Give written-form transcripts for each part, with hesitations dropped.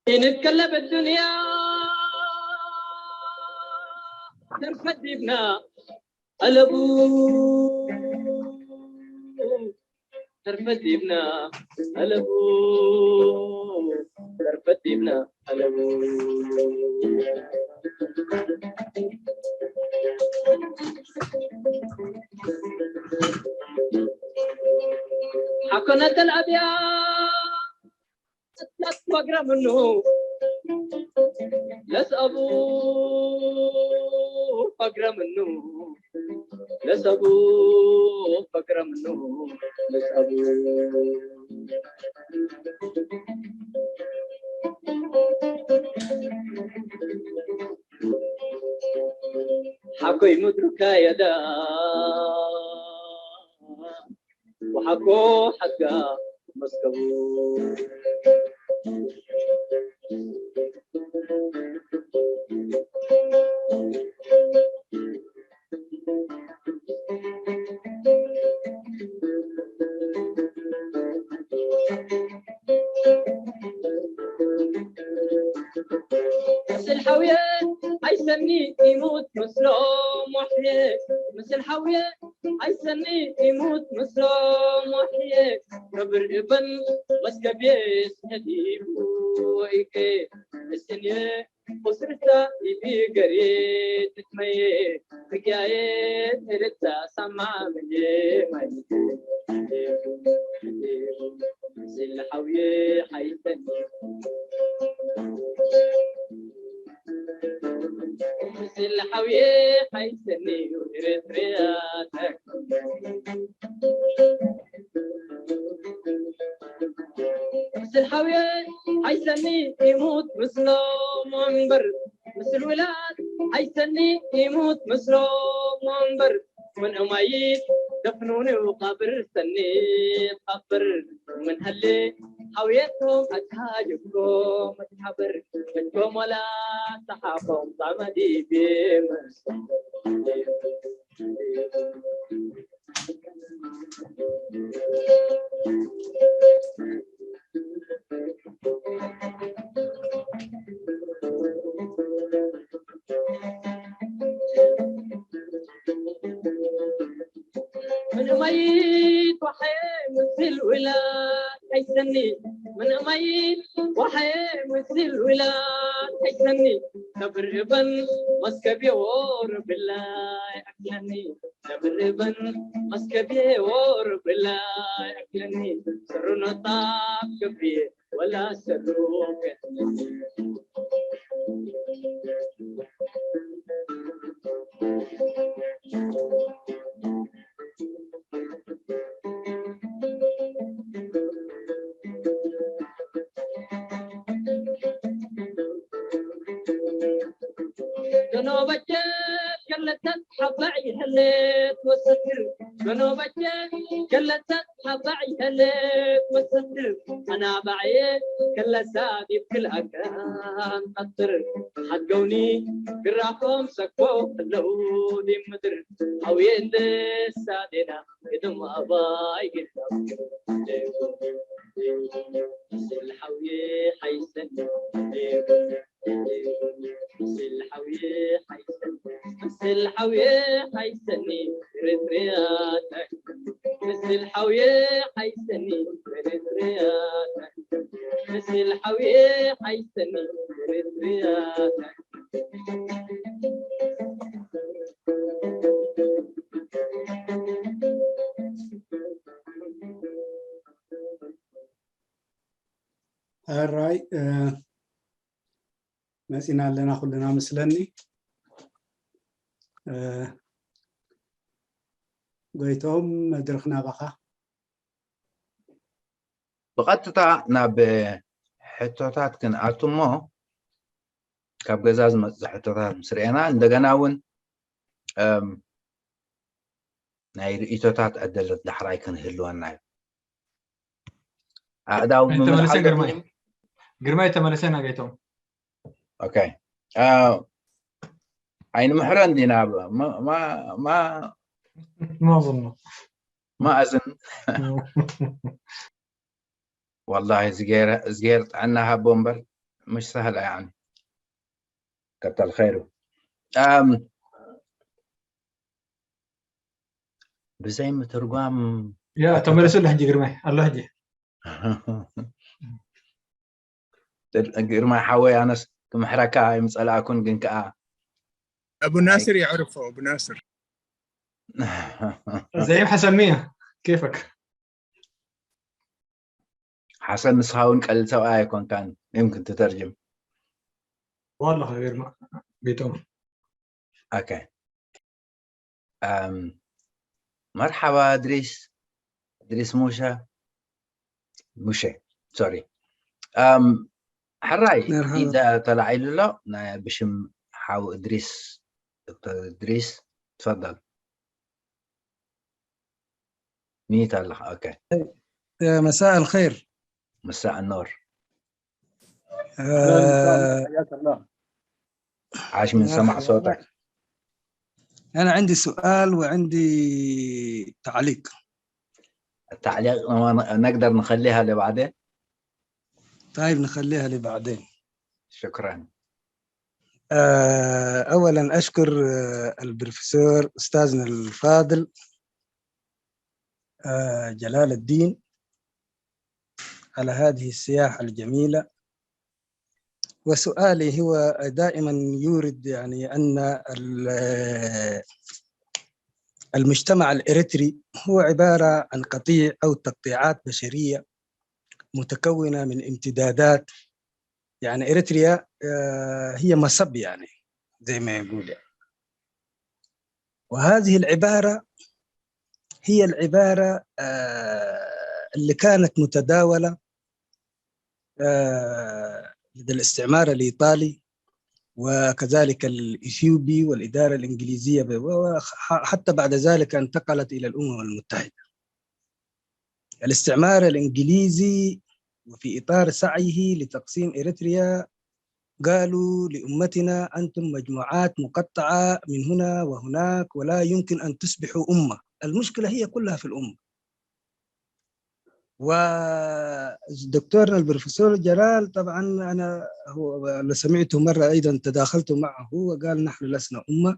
نتكلم الدنيا ترفد ابنا قلبو ترفد ابنا قلبو ترفد ابنا قلبو. حكنت الأبيات لا تقرا منه لس أبو فقر منه لس أبو فقر منه لس أبو. حكوي مدركا يدا وحكو حقا مسكبو. بس الحوية حيسني يموت مسلوم وحيي، بس الحوية حيسني يموت مسلوم وحيي. كبر ابن مسكبيس هديبو ايكي السنية خسرتا يبي قريت تتمي حكاية رتا سمع مجي ما الحوية حيسني مثل حوية حيسني وريترياتك. مثل حوية حيسني يموت مثله منبر، مثل ولاد حيسني يموت مثله منبر. من أميت دفنوني وقبر سني قبر، ومن هلي حويتهم أتهاجبكم أتحبر منكم ولا سحابهم صمدي بمس. من أميت وحي مثل الولاد حيسني، من أميت وحي مثل الولاد حيسني. نبر ابن مسكبي ور بالله أكلني، نبر ابن مسكبي ور بالله أكلني. سر نطاق كبير ولا سروك. هليت وستر، جنوبك كلتت حبعي هليت وستر. أنا بعيد كل سادي بكل أكان قطر، حقوني قراكم سكو لو دي مدر. أو يندس سادنا يدم أباي قدام الحوي حيسن الحوي حيسن الحوي حيسني رترياتك، مثل الحوي حيسني رترياتك، مثل الحوي حيسني رترياتك. ሕራይ መፂና ኣለና ኩልና ምስለኒ። ጎይቶም መድረክ ናባኻ። ብቐጥታ ናብ ሕቶታት ክንኣቱ እሞ ካብ ገዛ ዝመፅእ ሕቶታት ምስ ርአና እንደገና እውን ናይ ርእቶታት ዕድል ዳሕራይ ክንህልወና እዩ። ኣእዳው ተመለሰ ግርማይ፣ ግርማይ ተመለሰና ጌቶም። ኦኬ ኣይንምሕረን ዲና? ما ما ما ما اظن ما اظن والله زغير زغير ጥዕና ሃቦ እምበር مش سهلة يعني. كتر خيره. بزي مترجم. يا تمرسوا لحجي قرمي الله حجي. ግርማይ ሓወይ ኣነስ ክምሕረካ ኣይምፀላእኩን ግን ከዓ ابو ناصر يعرفه ابو ناصر. زعيم حسن مية كيفك؟ ሓሰን ንስኻ እውን ቀሊል ሰብኣይ ኣይኮንካን يمكن تترجم. والله غير ما بيتهم. okay. مرحبا ادريس، ادريس موشا ሙሼ sorry. ሕራይ مرحبا. ኢዳ ተላዒሉ ኣሎ ናይ ብሽም ሓው እድሪስ ዶክተር እድሪስ تفضل. mute ኣለኻ okay. مساء الخير. مساء النور. حياك الله. عاش من سمع مرحبا. صوتك. أنا عندي سؤال وعندي تعليق. التعليق نقدر نخليها لبعدين. طيب نخليها لبعدين. شكرا. أولا أشكر البروفيسور أستاذنا الفاضل جلال الدين على هذه السياحة الجميلة. وسؤالي هو دائما يورد يعني أن المجتمع الإريتري هو عبارة عن قطيع أو تقطيعات بشرية متكونة من امتدادات، يعني إريتريا هي مصب يعني زي ما يقول يعني. وهذه العبارة هي العبارة اللي كانت متداولة لدى الاستعمار الإيطالي وكذلك الإثيوبي والإدارة الإنجليزية، وحتى بعد ذلك انتقلت إلى الأمم المتحدة. الاستعمار الإنجليزي وفي إطار سعيه لتقسيم إريتريا قالوا لأمتنا أنتم مجموعات مقطعة من هنا وهناك ولا يمكن أن تصبحوا أمة. المشكلة هي كلها في الأمة. ودكتورنا البروفيسور جلال طبعا أنا هو اللي سمعته مرة أيضا تداخلت معه وقال نحن لسنا أمة.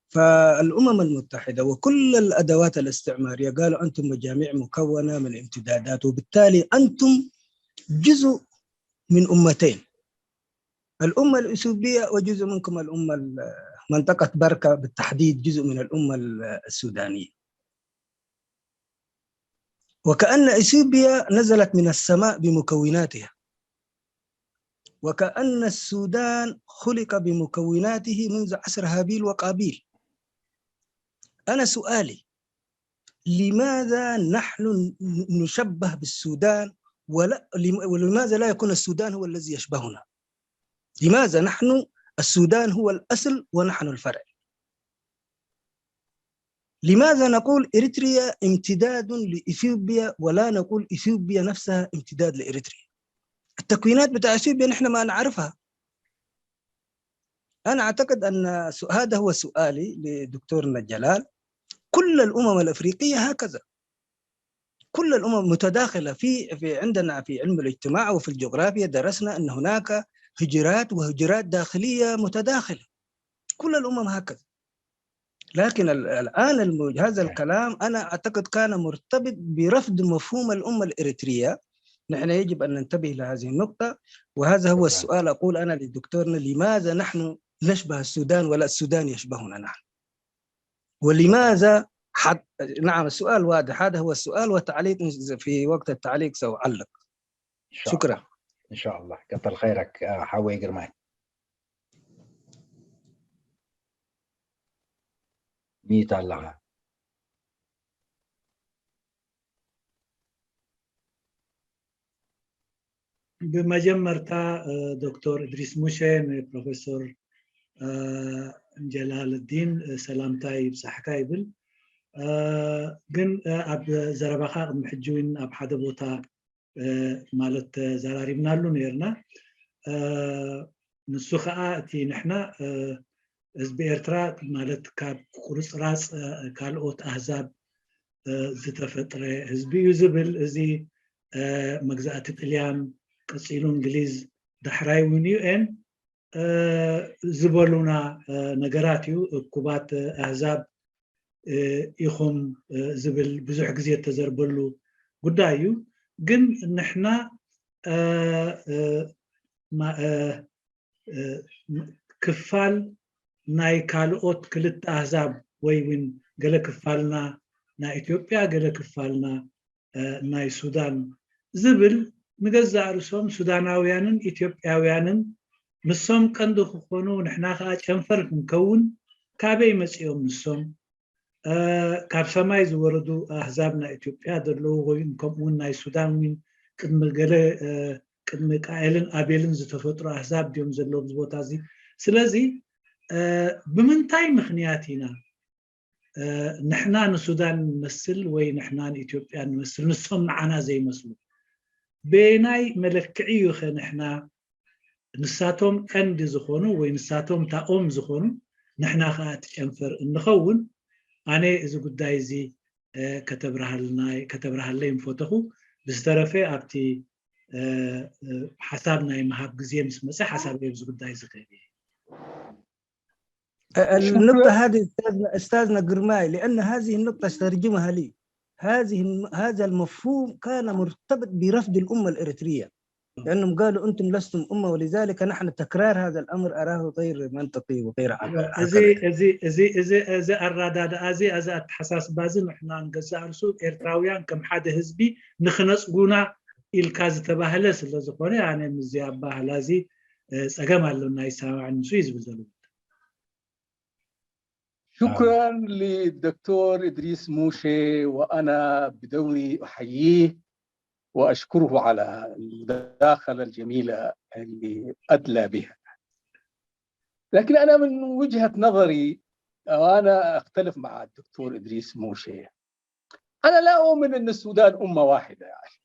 فالأمم المتحدة وكل الأدوات الاستعمارية قالوا أنتم مجاميع مكونة من امتدادات، وبالتالي أنتم جزء من أمتين، الأمة الإثيوبية وجزء منكم الأمة منطقة بركة بالتحديد جزء من الأمة السودانية. وكأن إثيوبيا نزلت من السماء بمكوناتها، وكأن السودان خلق بمكوناته منذ عصر هابيل وقابيل. أنا سؤالي لماذا نحن نشبه بالسودان ولماذا لا يكون السودان هو الذي يشبهنا؟ لماذا نحن السودان هو الأصل ونحن الفرع؟ لماذا نقول إريتريا امتداد لإثيوبيا ولا نقول إثيوبيا نفسها امتداد لإريتريا؟ التكوينات بتاع إثيوبيا نحن ما نعرفها. أنا أعتقد أن هذا هو سؤالي لدكتورنا جلال. كل الأمم الأفريقية هكذا، كل الأمم متداخلة. في عندنا في علم الاجتماع وفي الجغرافيا درسنا أن هناك هجرات وهجرات داخلية متداخلة، كل الأمم هكذا. لكن الآن هذا الكلام أنا أعتقد كان مرتبط برفض مفهوم الأمة الإريترية. نحن يجب أن ننتبه لهذه النقطة، وهذا هو السؤال أقول أنا لدكتورنا: لماذا نحن نشبه السودان ولا السودان يشبهنا نحن؟ ولماذا نعم السؤال واضح، هذا هو السؤال، وتعليق في وقت التعليق سأعلق. شكرا. إن شاء الله، كتر خيرك حوي قرماي. mute ኣለኻ. ብመጀመርታ ዶክተር እድሪስ ሙሼ ንፕሮፌሰር ጀላልዲን ሰላምታ ይብፃሕካ ይብል። ግን ኣብ ዘረባኻ ቅድሚ ሕጂ እውን ኣብ ሓደ ቦታ ማለት ተዘራሪብናሉ ነርና፣ ንሱ ከዓ እቲ ንሕና ህዝቢ ኤርትራ ማለት ካብ ቁርፅራፅ ካልኦት ኣህዛብ ዝተፈጥረ ህዝቢ እዩ ዝብል፣ እዚ መግዛእቲ ጥልያን ቀፂሉ እንግሊዝ ዳሕራይ እውን UN ዝበሉና ነገራት እዩ። እኩባት ኣህዛብ ኢኹም ዝብል ብዙሕ ግዜ ተዘርበሉ ጉዳይ እዩ። ግን ንሕና ክፋል ናይ ካልኦት ክልተ ኣህዛብ ወይ እውን ገለ ክፋልና ናይ ኢትዮጵያ ገለ ክፋልና ናይ ሱዳን ዝብል፣ ንገዛእ ርእሶም ሱዳናውያንን ኢትዮጵያውያንን ንሶም ቀንዲ ክኾኑ ንሕና ከዓ ጨንፈር ክንከውን ካበይ መፂኦም? ንሶም ካብ ሰማይ ዝወረዱ ኣህዛብ ናይ ኢትዮጵያ ዘለዉ ወይ ከምኡውን ናይ ሱዳን እውን ቅድሚ ገለ ቅድሚ ቃኤልን ኣቤልን ዝተፈጥሩ ኣህዛብ ድዮም ዘለዉ ኣብዚ ቦታ እዚ? ስለዚ ብምንታይ ምክንያት ኢና ንሕና ንሱዳን ንመስል ወይ ንሕና ንኢትዮጵያ ንመስል፣ ንሶም ንዓና ዘይመስሉ? ብናይ መለክዒ እዩ ኸ ንሕና ንሳቶም ቀንዲ ዝኾኑ ወይ ንሳቶም ታኦም ዝኾኑ ንሕና ከዓ እቲ ጨንፈር እንኸውን? ኣነ እዚ ጉዳይ እዚ ከተብርሃለይ ምፈተኹ። ብዝተረፈ ኣብቲ ሓሳብ ናይ ምሃብ ግዜ ምስ መፀ ሓሳብ ኣብዚ ጉዳይ ዝክእል እየ። النقطة هذه أستاذنا قرماي، لأن هذه النقطة استرجمها لي، هذا المفهوم كان مرتبط برفض الأمة الإريترية، لأنهم قالوا أنتم لستم أمة، ولذلك نحن تكرار هذا الأمر أراه غير منطقي وغير عقل. እዚ እዚ እዚ እዚ እዚ ኣረዳድኣ እዚ እዚ ኣተሓሳስባ እዚ ንሕና ንገዛእ ርእሱ ኤርትራውያን ከም ሓደ ህዝቢ ንክነፅጉና ኢልካ ዝተባህለ ስለ ዝኾነ ኣነ ምዚ ኣባህላ እዚ ፀገም ኣሎና፣ ይሰማዕ ንሱ እዩ ዝብል ዘሎ። شكرا للدكتور إدريس موشي، وأنا بدوري أحييه وأشكره على المداخلة الجميلة اللي أدلى بها. لكن أنا من وجهة نظري، وأنا أختلف مع الدكتور إدريس موشي، أنا لا أؤمن أن السودان أمة واحدة يعني،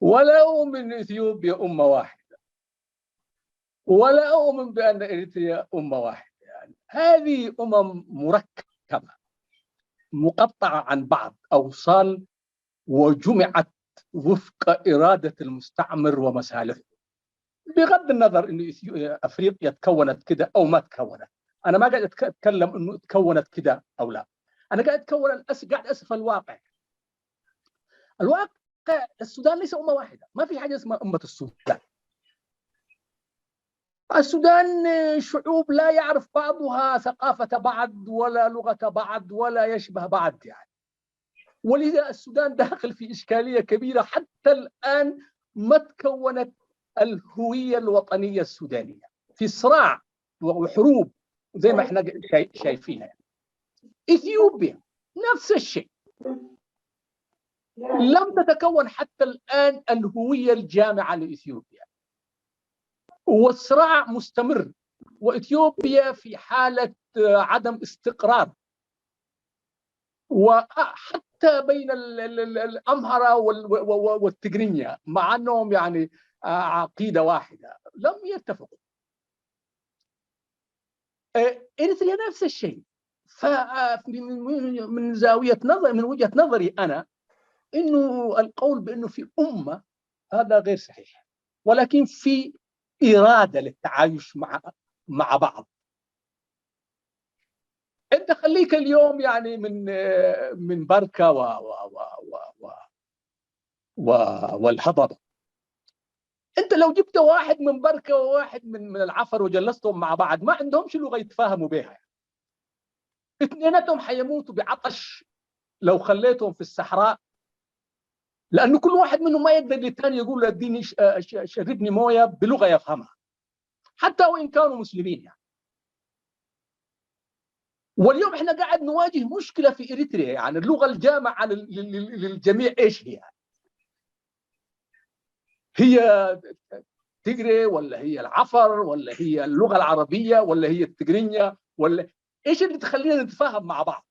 ولا أؤمن أن إثيوبيا أمة واحدة، ولا أؤمن بأن إريتريا أمة واحدة. يعني هذه أمم مركبة مقطعة عن بعض أوصال، وجمعت وفق إرادة المستعمر ومصالحه، بغض النظر أن أفريقيا تكونت كده أو ما تكونت. أنا ما قاعد أتكلم أنه تكونت كده أو لا، أنا قاعد أتكون قاعد أصف الواقع. الواقع السودان ليس أمة واحدة، ما في حاجة اسمها أمة السودان. السودان شعوب لا يعرف بعضها ثقافة بعض ولا لغة بعض ولا يشبه بعض يعني، ولذا السودان داخل في إشكالية كبيرة. حتى الآن ما تكونت الهوية الوطنية السودانية، في صراع وحروب زي ما احنا شايفينها يعني. إثيوبيا نفس الشيء، لم تتكون حتى الآن الهوية الجامعة لإثيوبيا، والصراع مستمر، وإثيوبيا في حالة عدم استقرار، وحتى بين الأمهرة والتجرينيا، مع أنهم يعني عقيدة واحدة، لم يتفقوا. إريتريا نفس الشيء. فمن زاوية نظر من وجهة نظري أنا إنه القول بأنه في أمة هذا غير صحيح، ولكن في إرادة للتعايش مع بعض. انت خليك اليوم يعني من بركه و و و و و و والهضبه، انت لو جبت واحد من بركه وواحد من العفر وجلستهم مع بعض، ما عندهمش لغه يتفاهموا بها يعني. اثنيناتهم حيموتوا بعطش لو خليتهم في الصحراء، لانه كل واحد منهم ما يقدر للثاني يقول له اديني شربني مويه بلغه يفهمها، حتى وان كانوا مسلمين يعني. واليوم احنا قاعد نواجه مشكله في اريتريا، يعني اللغه الجامعه للجميع ايش هي؟ هي تجري ولا هي العفر ولا هي اللغه العربيه ولا هي التجرينيا ولا ايش اللي تخلينا نتفاهم مع بعض؟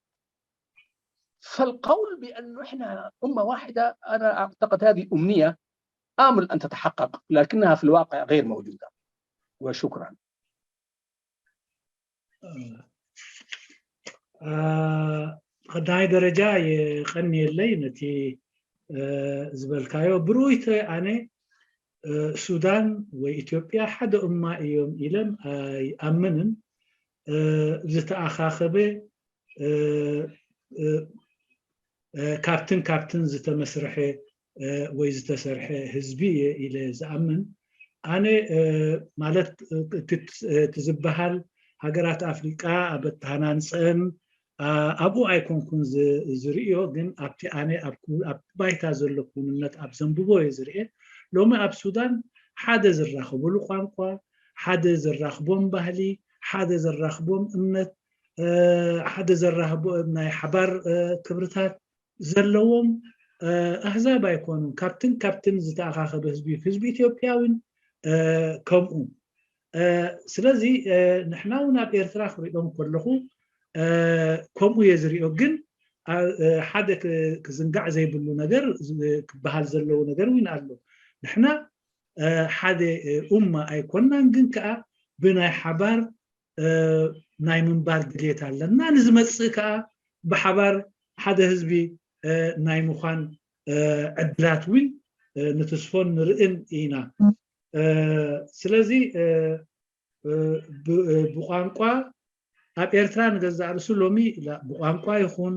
فالقول بانه احنا امه واحده، انا اعتقد هذه امنيه امل ان تتحقق، لكنها في الواقع غير موجوده. وشكرا. ቀዳማይ ደረጃ የቀኒየለይ ነቲ ዝበልካዮ ብሩይተ ኣነ። ሱዳን ወይ ኢትዮጵያ ሓደ እማ እዮም ኢለን ኣይኣምንን። ዝተኣኻኸበ ካብትን ካብትን ዝተመስርሐ ወይ ዝተሰርሐ ህዝቢ እየ ኢለ ዝኣምን ኣነ። ማለት እቲ ዝበሃል ሃገራት ኣፍሪቃ ኣብ ኣተሃናንፀን ኣብኡ ኣይኮንኩን ዝርእዮ፣ ግን ኣብቲ ኣነ ኣብ ባይታ ዘሎ ክውንነት ኣብ ዘንብቦ እየ ዝርአ። ሎሚ ኣብ ሱዳን ሓደ ዝራኸበሉ ቋንቋ፣ ሓደ ዘራኽቦም ባህሊ፣ ሓደ ዘራኽቦም እምነት፣ ሓደ ዘራኽቦም ናይ ሓባር ክብርታት ዘለዎም ኣህዛብ ኣይኮኑን። ካብትን ካብትን ዝተኣኻኸበ ህዝቢ እዩ። ህዝቢ ኢትዮጵያ እውን ከምኡ። ስለዚ ንሕና እውን ኣብ ኤርትራ ክሪኦም ከለኹ ከምኡ እየ ዝሪኦ። ግን ሓደ ክዝንጋዕ ዘይብሉ ነገር፣ ክበሃል ዘለዎ ነገር እውን ኣሎ። ንሕና ሓደ ኡማ ኣይኮናን፣ ግን ከዓ ብናይ ሓባር ናይ ምንባር ድሌት ኣለና። ንዝመፅእ ከዓ ብሓባር ሓደ ህዝቢ ናይ ምኳን ዕድላት እውን ንትስፎን ንርእን ኢና። ስለዚ ብቋንቋ ኣብ ኤርትራ ንገዛእ ርእሱ ሎሚ ብቋንቋ ይኹን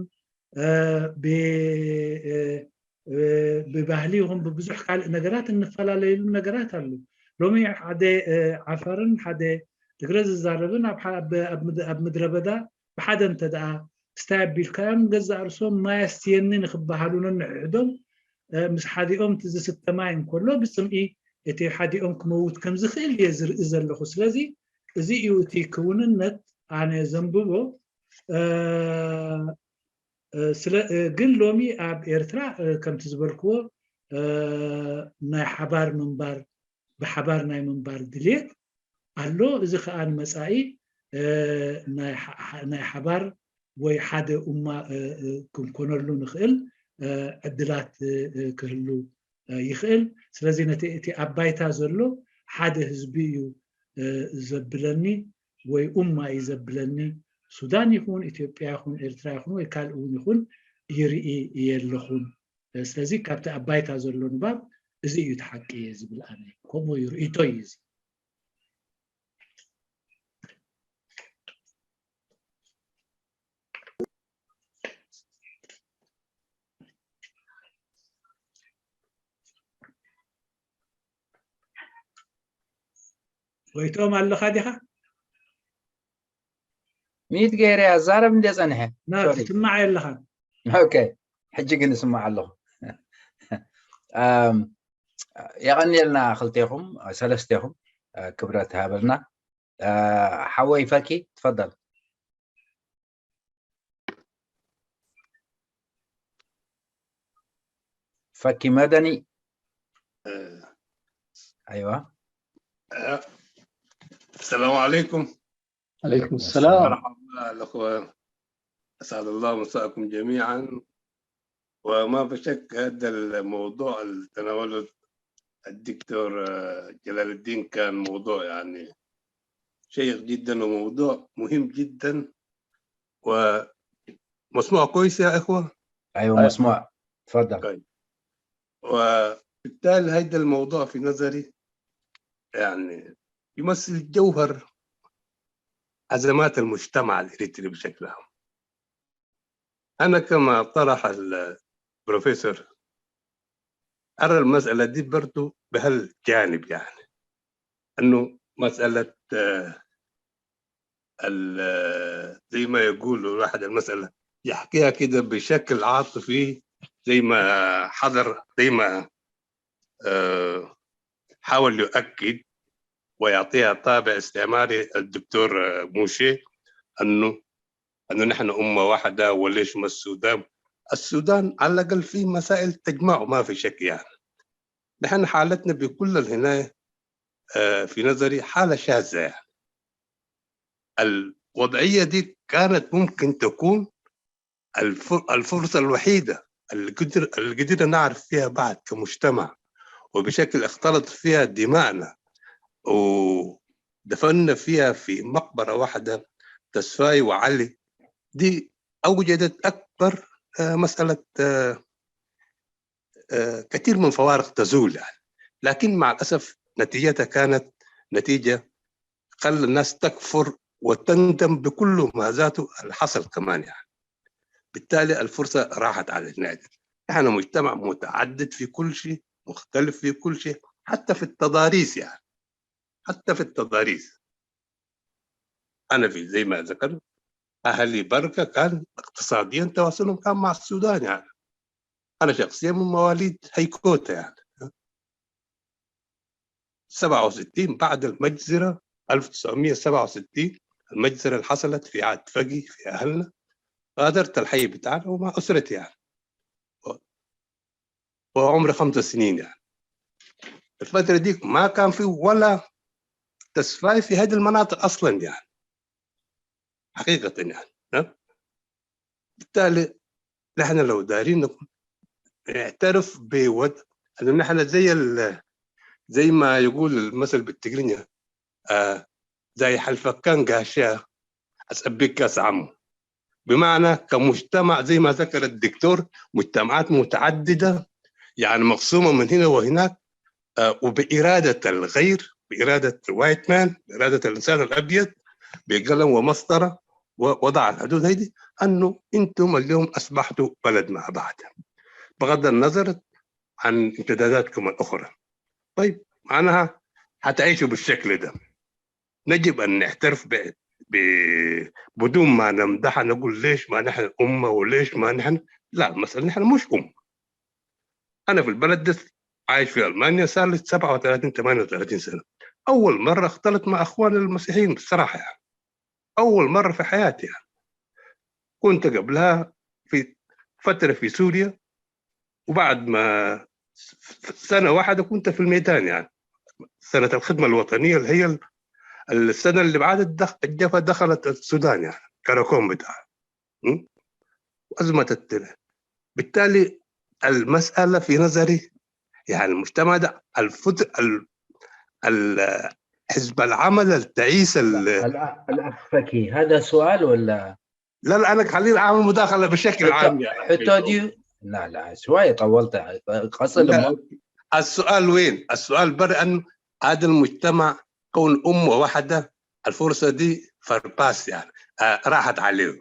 ብባህሊ ይኹን ብብዙሕ ካልእ ነገራት እንፈላለየሉ ነገራት ኣሎ። ሎሚ ሓደ ዓፈርን ሓደ ትግረ ዝዛረብን ኣብ ምድረ በዳ ብሓደ እንተደኣ ስታይ ኣቢልካዮም፣ ገዛእ ርእሶም ማይ ኣስትየኒ ንክበሃሉ ነንሕድሕዶም ምስ ሓዲኦም እቲ ዝስተ ማይ እንከሎ ብፅምኢ እቲ ሓዲኦም ክመውት ከም ዝኽእል እየ ዝርኢ ዘለኹ። ስለዚ እዚ እዩ እቲ ክውንነት ኣነ ዘንብቦ። ግን ሎሚ ኣብ ኤርትራ ከምቲ ዝበልክዎ ናይ ሓባር ምንባር፣ ብሓባር ናይ ምንባር ድሌት ኣሎ። እዚ ከዓ ንመፃኢ ናይ ሓባር ወይ ሓደ ኡማ ክንኮነሉ ንኽእል ዕድላት ክህሉ ይኽእል። ስለዚ ነቲ እቲ ኣብ ባይታ ዘሎ ሓደ ህዝቢ እዩ ዘብለኒ ወይ ኡማ እዩ ዘብለኒ፣ ሱዳን ይኹን ኢትዮጵያ ይኹን ኤርትራ ይኹን ወይ ካልእ እውን ይኹን ይርኢ የለኹን። ስለዚ ካብቲ ኣብ ባይታ ዘሎ ንባብ እዚ እዩ እቲ ሓቂ እየ ዝብል ኣነ። ከምኡ እዩ ርእቶ እዩ እዚ። ወይቶም ኣለኻ ዲኻ? Mute ገይረ ኣዛረብ እንደ ፀንሐ። ና ትስማዕ የለኻ። Okay፣ ሕጂ ግን እስማዕ ኣለኹ። የቐኒልና ክልቴኹም ሰለስቴኹም፣ ክብረት ሃበልና። ሓወይ ፈኪ تفضل። ፈኪ መደኒ። ايوه. السلام عليكم. عليكم السلام. مرحبا الأخوة، أسعد الله مساءكم جميعا. وما في شك هذا الموضوع اللي تناوله الدكتور جلال الدين كان موضوع يعني شيق جدا وموضوع مهم جدا ومسموع كويس يا إخوة؟ ايوه مسموع، تفضل. طيب، وبالتالي هذا الموضوع في نظري يعني يمثل جوهر أزمات المجتمع الإريتري بشكل عام. أنا كما طرح البروفيسور أرى المسألة دي برضو بهالجانب، يعني أنه مسألة زي ما يقولوا الواحد المسألة يحكيها كده بشكل عاطفي، زي ما حضر، زي ما حاول يؤكد ويعطيها طابع استعماري الدكتور موشي، انه نحن امه واحده وليش ما السودان؟ السودان على الاقل في مسائل تجمعه ما في شك. يعني نحن حالتنا بكل الهناية في نظري حاله شاذه. يعني الوضعيه دي كانت ممكن تكون الفرصه الوحيده اللي قدرنا نعرف فيها بعض كمجتمع وبشكل اختلط فيها دماءنا ودفنا فيها في مقبرة واحدة تسفاي وعلي. دي أوجدت أكبر مسألة كثير من فوارق تزول. يعني لكن مع الاسف نتيجتها كانت نتيجة خلى الناس تكفر وتندم بكل ما ذاته اللي حصل كمان يعني. بالتالي الفرصة راحت على النادي. احنا مجتمع متعدد في كل شيء، مختلف في كل شيء، حتى في التضاريس يعني، حتى في التضاريس. انا في زي ما ذكرت اهلي بركة كان اقتصاديا تواصلهم كان مع السودان يعني. انا شخصيا من مواليد هيكوتا يعني 67 بعد المجزرة 1967، المجزرة اللي حصلت في عهد فقي في اهلنا، غادرت الحي بتاعنا ومع اسرتي يعني، وعمري 5 سنين يعني. الفترة دي ما كان في ولا تسفاي في هذه المناطق اصلا يعني، حقيقة يعني، ها؟ بالتالي نحن لو دارين نعترف بود انه نحن زي ما يقول المثل بالتقرينيا زي حلفكان قاشا أسأبيك كاس عمو، بمعنى كمجتمع زي ما ذكر الدكتور مجتمعات متعددة يعني مقسومة من هنا وهناك وبإرادة الغير، بإرادة white man، بإرادة الإنسان الأبيض بقلم ومسطرة ووضع الحدود هذه أنه أنتم اليوم أصبحتوا بلد مع بعض بغض النظر عن امتداداتكم الأخرى. طيب، معناها حتعيشوا بالشكل ده. نجب أن نعترف بدون ما نمدحها، نقول ليش ما نحن أمة وليش ما نحن. لا، المسألة نحن مش أمة. أنا في البلد ده عايش في ألمانيا صار لي 37 38 سنة، أول مرة اختلط مع أخوان المسيحيين بصراحة يعني، أول مرة في حياتي يعني. كنت قبلها في فترة في سوريا، وبعد ما سنة واحدة كنت في الميدان يعني سنة الخدمة الوطنية، اللي هي السنة اللي بعد الجبهة دخلت السودان يعني كراكوم بتاعها أزمة التل. بالتالي المسألة في نظري يعني المجتمع ده الفت... ال... ال... حزب العمل التعيس الأخ فكي، هذا سؤال ولا؟ لا لا، انا خليني اعمل مداخله بشكل عام يعني. حتى دي لا لا، شوية طولت قصد. السؤال وين؟ السؤال بر انه هذا المجتمع كون امه واحدة، الفرصة دي verpasst يعني راحت عليه،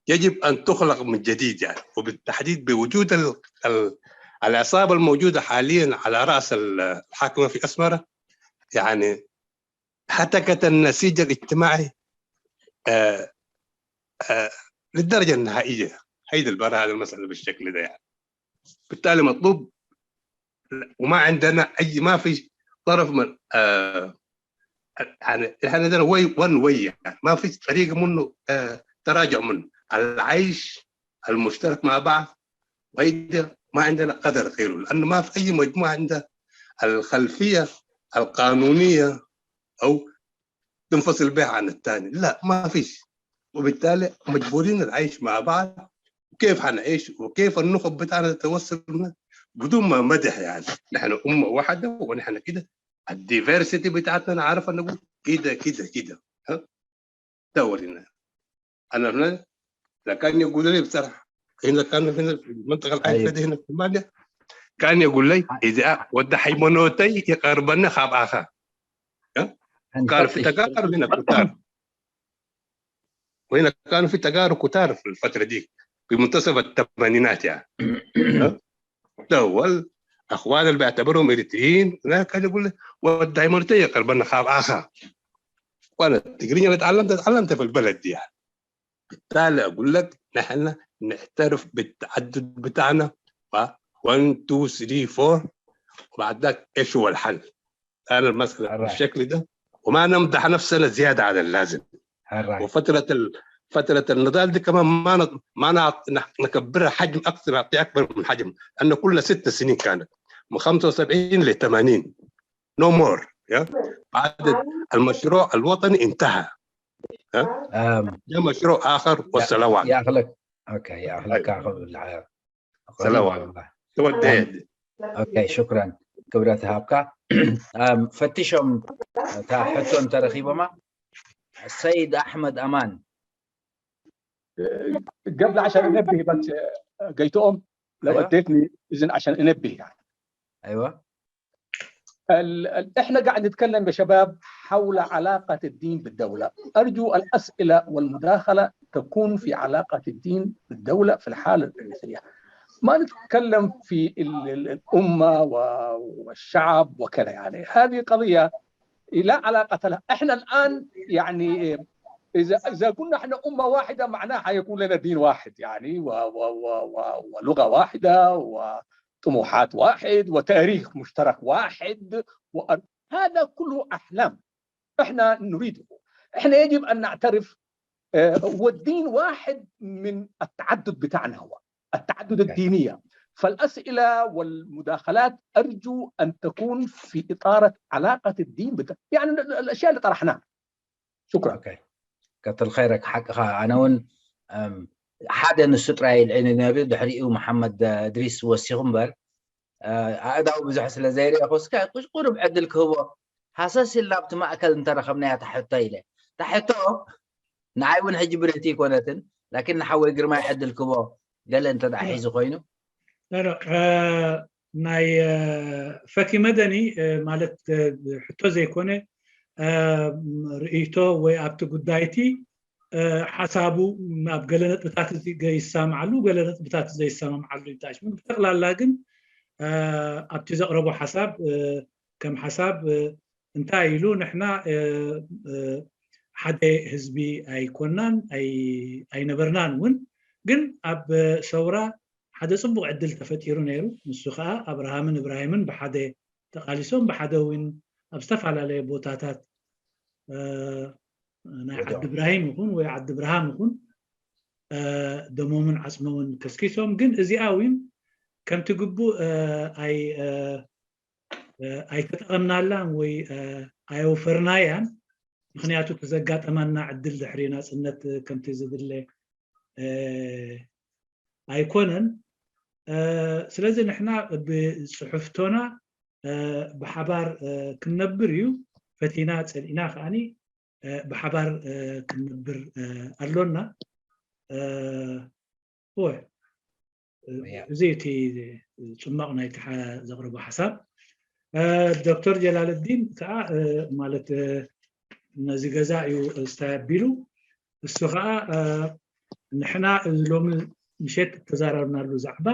يجب ان تخلق من جديد يعني، وبالتحديد بوجود العصابة الموجودة حاليا على راس الحاكمة في اسمره، يعني هتكت النسيج الاجتماعي للدرجة النهائية. هيدا البر هذا المسالة بالشكل ده يعني. بالتالي مطلوب وما عندنا اي، ما في طرف من يعني احنا عندنا way one way يعني، ما في طريقه منه تراجع منه، العيش المشترك مع بعض، وهيدا ما عندنا قدر غيره، لانه ما في اي مجموعة عندها الخلفية القانونية او تنفصل بها عن الثاني، لا ما فيش. وبالتالي مجبورين العيش مع بعض. وكيف حنعيش وكيف النخب بتاعنا تتوصل بدون ما مدح يعني نحن أمة واحدة ونحن كده، ال diversity بتاعتنا نعرف نقول كده كده كده. ها دورنا انا هنا كان يقول لي بصراحة هنا، كان هنا في المنطقة العايشه دي هنا في المانيا، كان يقول لي اذا ود حيمونوتي يقربنا خاب اخا. كان في تجارب هنا كتار، وهنا كانوا في تجارب كتار في الفترة دي في منتصف الثمانينات يعني. ده اخوان اللي بيعتبرهم اريتريين هناك كان يقول لي ود حيمونوتي يقربنا خاب اخا. وانا التقريبا اللي تعلمت في البلد دي يعني. بالتالي اقول لك نحن نعترف بالتعدد بتاعنا، 1 2 3 4، وبعد ذاك ايش هو الحل؟ انا المسالة بالشكل ده، وما نمدح نفسنا زيادة عن اللازم. وفترة فترة النضال دي كمان ما نكبرها حجم اكثر، نعطيها اكبر من حجم، لانه كل 6 سنين كانت من 75 ل 80، no more. بعد المشروع الوطني انتهى، ها جاء مشروع اخر، والسلام عليكم. يا اخلك okay، يا اخلك. السلام عليكم. تودي. okay، شكرا ክብረት ሃብካ። ፈትሾም ሕቶ እንተረኪቦማ السيد احمد امان. قبل عشان انبه بس جيتهم لو اديتني اذن عشان انبه يعني. ايوه. احنا قاعد نتكلم يا شباب حول علاقة الدين بالدولة. ارجو الاسئلة والمداخله تكون في علاقة الدين بالدولة في الحالة الاريتريه. ما نتكلم في الامة والشعب وكذا، يعني هذه قضية لا علاقة لها. احنا الان يعني اذا كنا احنا امه واحدة معناها حيكون لنا دين واحد يعني و و و و ولغة واحدة وطموحات واحد وتاريخ مشترك واحد، وهذا كله احلام احنا نريده. احنا يجب ان نعترف والدين واحد من التعدد بتاعنا، هو التعدد الدينية. فالاسئله والمداخلات ارجو ان تكون في اطار علاقة الدين يعني الاشياء اللي طرحناها. شكرا. okay كتر خيرك. ሓቅኻ ኣነ እውን ሓደ ንሱ ጥራይ ልዕሊ ነይሩ፣ ድሕሪኡ መሓመድ እድሪስ ወሲኹ እምበር ኣእዳው ብዙሕ ስለ ዘይርአኹ እስከ ቁሩብ ዕድል ክህቦ ሃሰስ ኢልና ኣብቲ ማእከል እንተረኸብናያ ታሕቶ ኢለ። ታሕቶ ንዓይ እውን ሕጂ ብርህቲ ይኮነትን፣ لكن ንሓወይ ግርማይ ዕድል ክህቦ ገለ እንተ ደኣ ሒዙ ኮይኑ። ናይ ፈኪ መደኒ ማለት ሕቶ ዘይኮነ ርእይቶ ወይ ኣብቲ ጉዳይቲ ሓሳቡ ኣብ ገለ ነጥብታት ይሰማዓሉ ገለ ነጥብታት ዘይሰማምዓሉ ይታሽሙ። ብጠቕላላ ግን ኣብቲ ዘቕረቦ ሓሳብ ከም ሓሳብ እንታይ ኢሉ፣ ንሕና ሓደ ህዝቢ ኣይኮናን ኣይነበርናን እውን፣ ግን ኣብ ሰውራ ሓደ ፅቡቅ ዕድል ተፈጢሩ ነይሩ። ንሱ ከዓ ኣብርሃምን እብራሂምን ብሓደ ተቃሊሶም፣ ብሓደ እውን ኣብ ዝተፈላለየ ቦታታት ናይ ዓዲ እብራሂም ይኹን ወይ ዓዲ ብርሃም ይኹን ደሞምን ዓፅሞምን ከስኪሶም፣ ግን እዚኣ እውን ከምቲ ግቡእ ኣይተጠቐምናላን ወይ ኣየውፈርናያን፣ ምክንያቱ እቲ ዘጋጠመና ዕድል ድሕሪ ናፅነት ከምቲ ዝድለ ኣይኮነን። ስለዚ ንሕና ብፅሑፍቶና ብሓባር ክንነብር እዩ፣ ፈቲና ፀሊእና ከዓኒ ብሓባር ክንነብር ኣሎና። እዚ እቲ ፅማቕ ናይቲ ዘቕርቦ ሓሳብ። ዶክተር ጀላልዲን ከዓ ማለት ነዚ ገዛ እዩ ስታይ ኣቢሉ፣ እሱ ከዓ ንሕና ሎሚ ምሸት ተዛረብናሉ ዛዕባ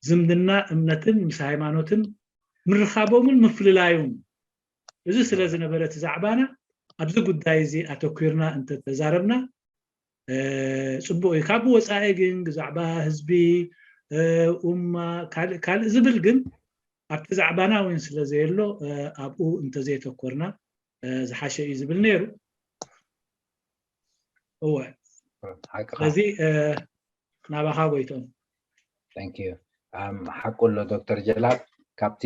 ዝምድና እምነትን ምስ ሃይማኖትን ምርኻቦምን ምፍልላዩን እዚ ስለ ዝነበረ እቲ ዛዕባና ኣብዚ ጉዳይ እዚ ኣተኪርና እንተተዛረብና ፅቡቅ እዩ። ካብኡ ወፃኢ ግን ብዛዕባ ህዝቢ ኡማ ካልእ ካልእ ዝብል ግን ኣብቲ ዛዕባና እውን ስለ ዘየሎ ኣብኡ እንተዘይተኮርና ዝሓሸ እዩ ዝብል ነይሩ። እወ፣ ስለዚ ናባኻ ጎይቶም። Thank you. ሓቁ ኣሎ ዶክተር ጀላል፣ ካብቲ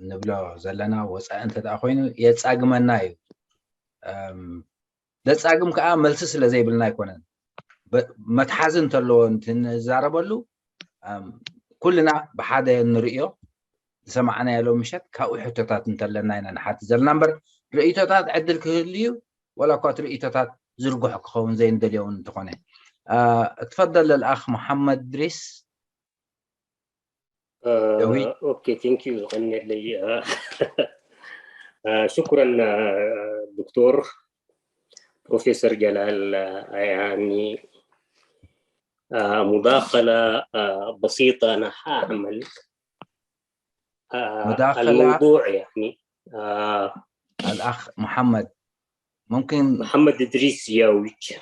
ንብሎ ዘለና ወፃኢ እንተደኣ ኮይኑ የፃግመና እዩ። ዘፃግም ከዓ መልሲ ስለ ዘይብልና ኣይኮነን፣ መትሓዚ እንተለዎ እንትንዛረበሉ ኩልና ብሓደ ንርእዮ ዝሰማዕናዮ ሎሚ ምሸት ካብኡ ሕቶታት እንተለና ኢና ንሓቲ ዘለና እምበር ርእቶታት ዕድል ክህልዩ ወላ እኳ እቲ ርእቶታት ዝርግሖ ክኸውን ዘይንደልዮ እውን እንተኾነ። تفضل الأخ محمد دريس دوي. Okay, thank you. لي شكرا دكتور بروفيسور جلال. يعني مداخلة بسيطة أنا حأعمل مداخلة الموضوع يعني الأخ محمد ممكن محمد إدريس ياويج.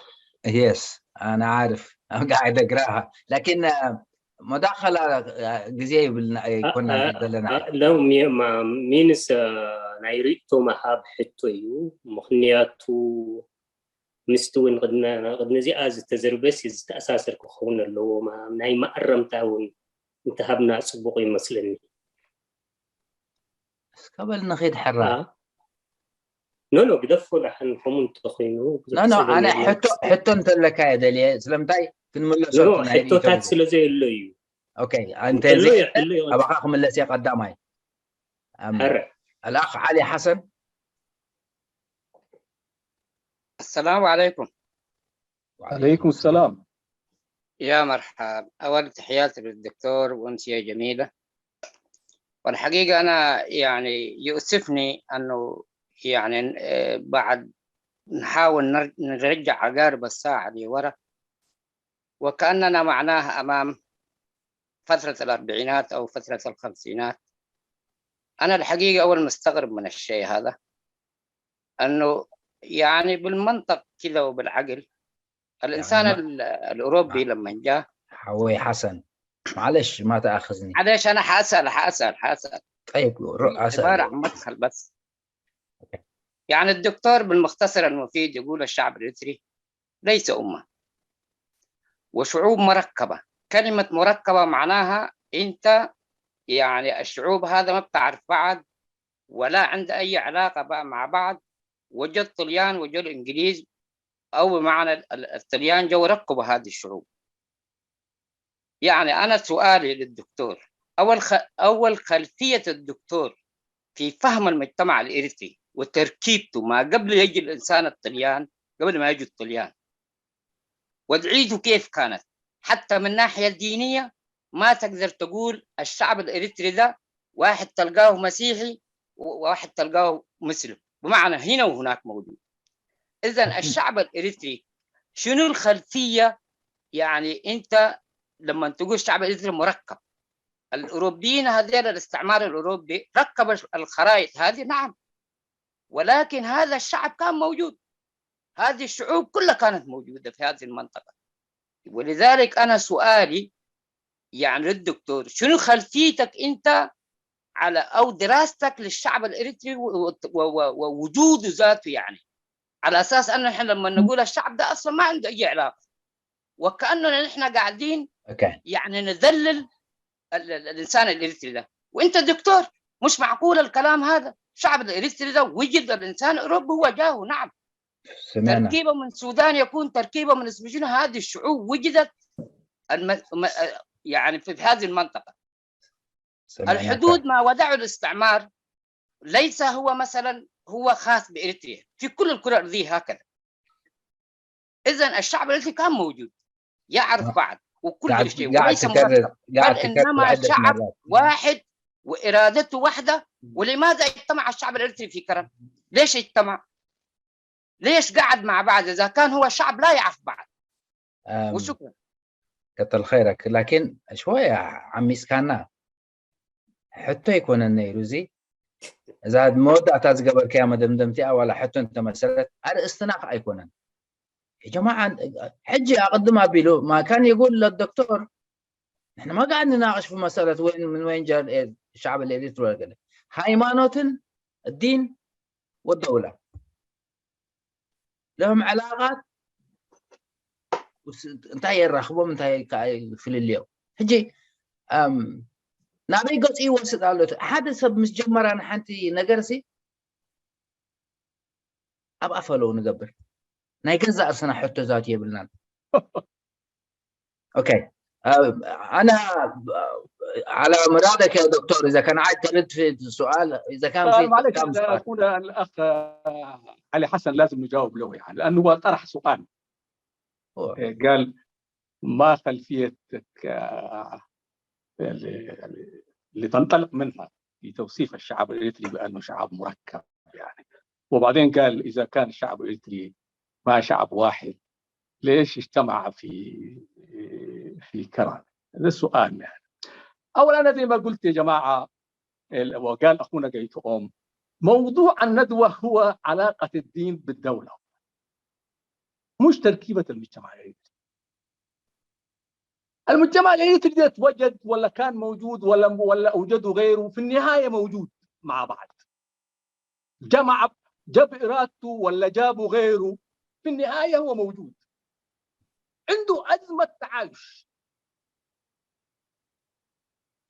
Yes، أنا عارف، قاعد أقرأها، لكن مداخلة ጊዜ ይኮና ዘለና። ለው means ናይ ርእቶ ምሃብ ሕቶ እዩ፣ ምክንያቱ ምስቲ እውን ቅድሚ እዚኣ ዝተዘርበስ ዝተኣሳሰር ክኸውን ኣለዎ። ናይ ማእረምታ እውን እንተሃብና ፅቡቅ ይመስለኒ። እስከበል ንኺድ ሕራ። No, no, ግደፎ ድሓን ከምኡ እንተኮይኑ። No, no, ኣነ ሕቶ እንተለካ እየ ደልየ፣ ስለምንታይ ክንምለሶ። No, ሕቶታት ስለ ዘየሎ እዩ። Okay, እንተ ኣባኻ ክምለስ እየ ቀዳማይ። ሕረ። الأخ علي حسن. السلام عليكم. عليكم السلام. يا مرحبا، أول تحياتي للدكتور وأمسية جميلة. والحقيقة أنا يعني يؤسفني أنه يعني بعد نحاول نرجع عقارب الساعة لورا، وكأننا معناها أمام فترة الأربعينات أو فترة الخمسينات. أنا الحقيقة أول مستغرب من الشيء هذا، أنه يعني بالمنطق كذا وبالعقل الإنسان يعني الأوروبي لما جاء. حوي حسن، معلش ما تأخذني. معلش أنا حأسأل. طيب أسأل. عبارة عن مدخل بس. يعني الدكتور بالمختصر المفيد يقول الشعب الإريتري ليس أمة وشعوب مركبة. كلمة مركبة معناها أنت يعني الشعوب هذا ما بتعرف بعض ولا عند أي علاقة بقى مع بعض. وجد الطليان وجد الإنجليز، أو بمعنى الطليان جو ركبوا هذه الشعوب. يعني أنا سؤالي للدكتور، أول خلفية الدكتور في فهم المجتمع الإريتري وتركيبته ما قبل يجي الإنسان الطليان، قبل ما يجي الطليان، وضعيته كيف كانت حتى من الناحية الدينية. ما تقدر تقول الشعب الإريتري ده واحد تلقاه مسيحي وواحد تلقاه مسلم، بمعنى هنا وهناك موجود. إذن الشعب الإريتري شنو الخلفية؟ يعني أنت لما تقول الشعب الإريتري مركب، الأوروبيين هذول الاستعمار الأوروبي ركب الخرائط هذه، نعم، ولكن هذا الشعب كان موجود، هذه الشعوب كلها كانت موجودة في هذه المنطقة. ولذلك أنا سؤالي يعني للدكتور، شنو خلفيتك أنت على أو دراستك للشعب الإريتري ووجوده ذاته، يعني على أساس أنه إحنا لما نقول الشعب ده أصلا ما عنده أي علاقة، وكأننا نحن قاعدين يعني نذلل الإنسان الإريتري ده. وأنت دكتور، مش معقول الكلام هذا. الشعب الإريتري ده وجد الإنسان الأوروبي هو جاهه، نعم، سمعنا. تركيبة من السودان يكون تركيبة من اسمه، هذه الشعوب وجدت يعني في هذه المنطقة. سمعنا. الحدود ما وضعه الاستعمار ليس هو مثلا هو خاص بإريتريا، في كل الكرة الأرضية هكذا. إذن الشعب الإريتري كان موجود يعرف بعض وكل شيء، وليس مركب، بل إنما الشعب واحد وإرادته واحدة. ولماذا اجتمع الشعب الإريتري في كرم؟ ليش اجتمع؟ ليش قعد مع بعض إذا كان هو شعب لا يعرف بعض؟ وشكرا. كتر خيرك. لكن شوية عمي سكانا حتى يكون النيروزي إذا مودع تزقبر كيا مدمدمتي ولا حتى أنت مسألة أرئستنا أيكون يا جماعة. حجي أقدمها بيلو ما كان يقول للدكتور نحن ما قاعد نناقش في مسألة وين من وين جاء الشعب الإريتري ولا كده. هايمانوت الدين والدولة لهم علاقات انتهي الرخبة انتهي في اليوم حجي نابي قص يوسد على حدا سب مش جمر أنا حنتي نجرسي أبقى أفلو نقبر ناي جزء أرسنا حتى ذاتي بالنان. أوكي، أنا على مرادك يا دكتور، إذا كان عايز ترد في السؤال، إذا كان في معلش أخونا الأخ علي حسن لازم نجاوب له، يعني لأنه هو طرح سؤال، قال ما خلفيتك اللي تنطلق منها في توصيف الشعب الإريتري بأنه شعب مركب يعني، وبعدين قال إذا كان الشعب الإريتري ما شعب واحد ليش اجتمع في كرم؟ هذا السؤال يعني. أولا أنا زي ما قلت يا جماعة، وقال أخونا جيتوم، موضوع الندوة هو علاقة الدين بالدولة، مش تركيبة المجتمع الإريتري. المجتمع الإريتري ده اتوجد ولا كان موجود ولا أوجده غيره، في النهاية موجود مع بعض. جمع جاب إرادته ولا جابه غيره، في النهاية هو موجود. عنده أزمة تعايش.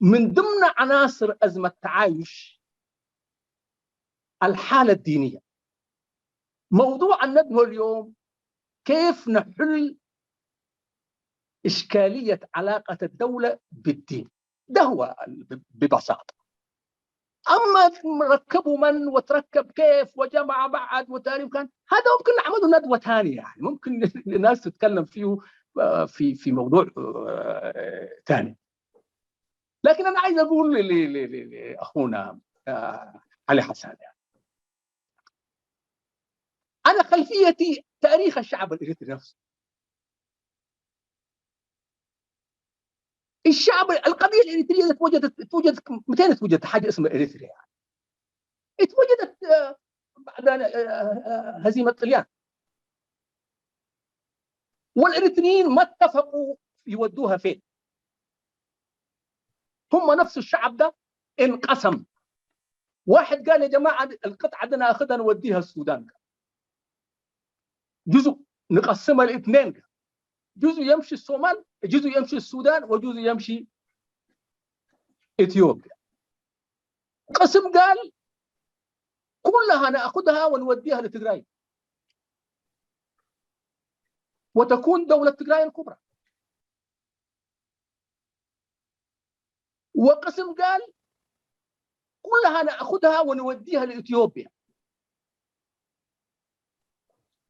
من ضمن عناصر أزمة تعايش الحالة الدينية. موضوع الندوة اليوم كيف نحل إشكالية علاقة الدولة بالدين، ده هو ببساطة. أما ركبوا من وتركب كيف وجمع بعد وتاريخ كان، هذا ممكن نعمله ندوة ثانية، يعني ممكن الناس تتكلم فيه في موضوع ثاني. لكن انا عايز اقول لاخونا علي حسن، يعني انا خلفيتي تاريخ الشعب الاريتري نفسه. الشعب القبيلة الاريتريه اتوجدت متى؟ اتوجدت حاجة اسمها اريتريا، يعني اتوجدت بعد هزيمة الطليان، والاريتريين ما اتفقوا يودوها فين. هم نفس الشعب ده انقسم، واحد قال يا جماعة القطعة دي ناخذها نوديها السودان، جزء نقسمها لاثنين، جزء يمشي الصومال، جزء يمشي السودان، وجزء يمشي اثيوبيا. قسم قال كلها ناخذها ونوديها لتجراي وتكون دولة تجراي الكبرى. وقسم قال كلها ناخذها ونوديها لاثيوبيا.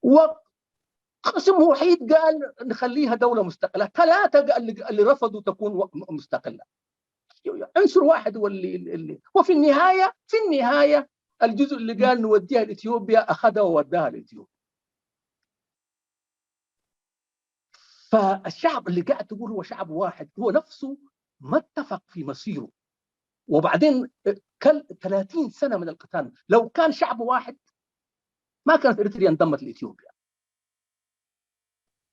وقسم وحيد قال نخليها دولة مستقلة. ثلاثة اللي رفضوا تكون مستقلة، عنصر واحد هو اللي وفي النهاية، في النهاية الجزء اللي قال نوديها لاثيوبيا اخذها ووداها لاثيوبيا. فالشعب اللي قاعد تقول هو شعب واحد هو نفسه ما اتفق في مصيره. وبعدين كل 30 سنة من القتال، لو كان شعب واحد ما كانت اريتريا انضمت لاثيوبيا،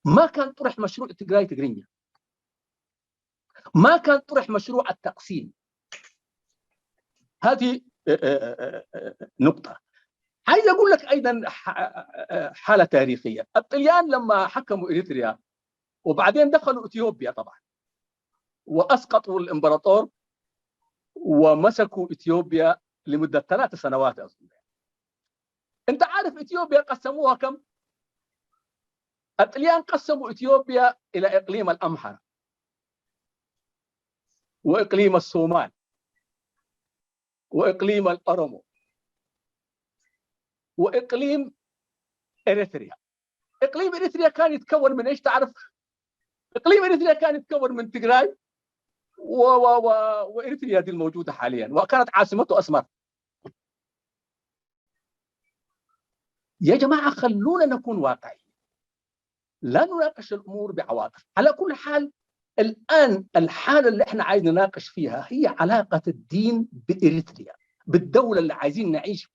ما كان طرح مشروع تجراي تجرينيا، ما كان طرح مشروع التقسيم. هذه نقطة. عايز أقول لك أيضا حالة تاريخية. الطليان لما حكموا إريتريا وبعدين دخلوا إثيوبيا طبعا، وأسقطوا الإمبراطور ومسكوا إثيوبيا لمدة 3 سنوات أظن. أنت عارف إثيوبيا قسموها كم؟ الطليان قسموا إثيوبيا إلى إقليم الأمحرة وإقليم الصومال وإقليم الأرمو وإقليم إريتريا. إقليم إريتريا كان يتكون من إيش تعرف؟ إقليم إريتريا كان يتكون من تجراي وإريتريا دي الموجودة حاليا، وكانت عاصمته أسمر. يا جماعة خلونا نكون واقعيين، لا نناقش الأمور بعواطف. على كل حال الآن الحالة اللي احنا عايزين نناقش فيها هي علاقة الدين بإريتريا، بالدولة اللي عايزين نعيش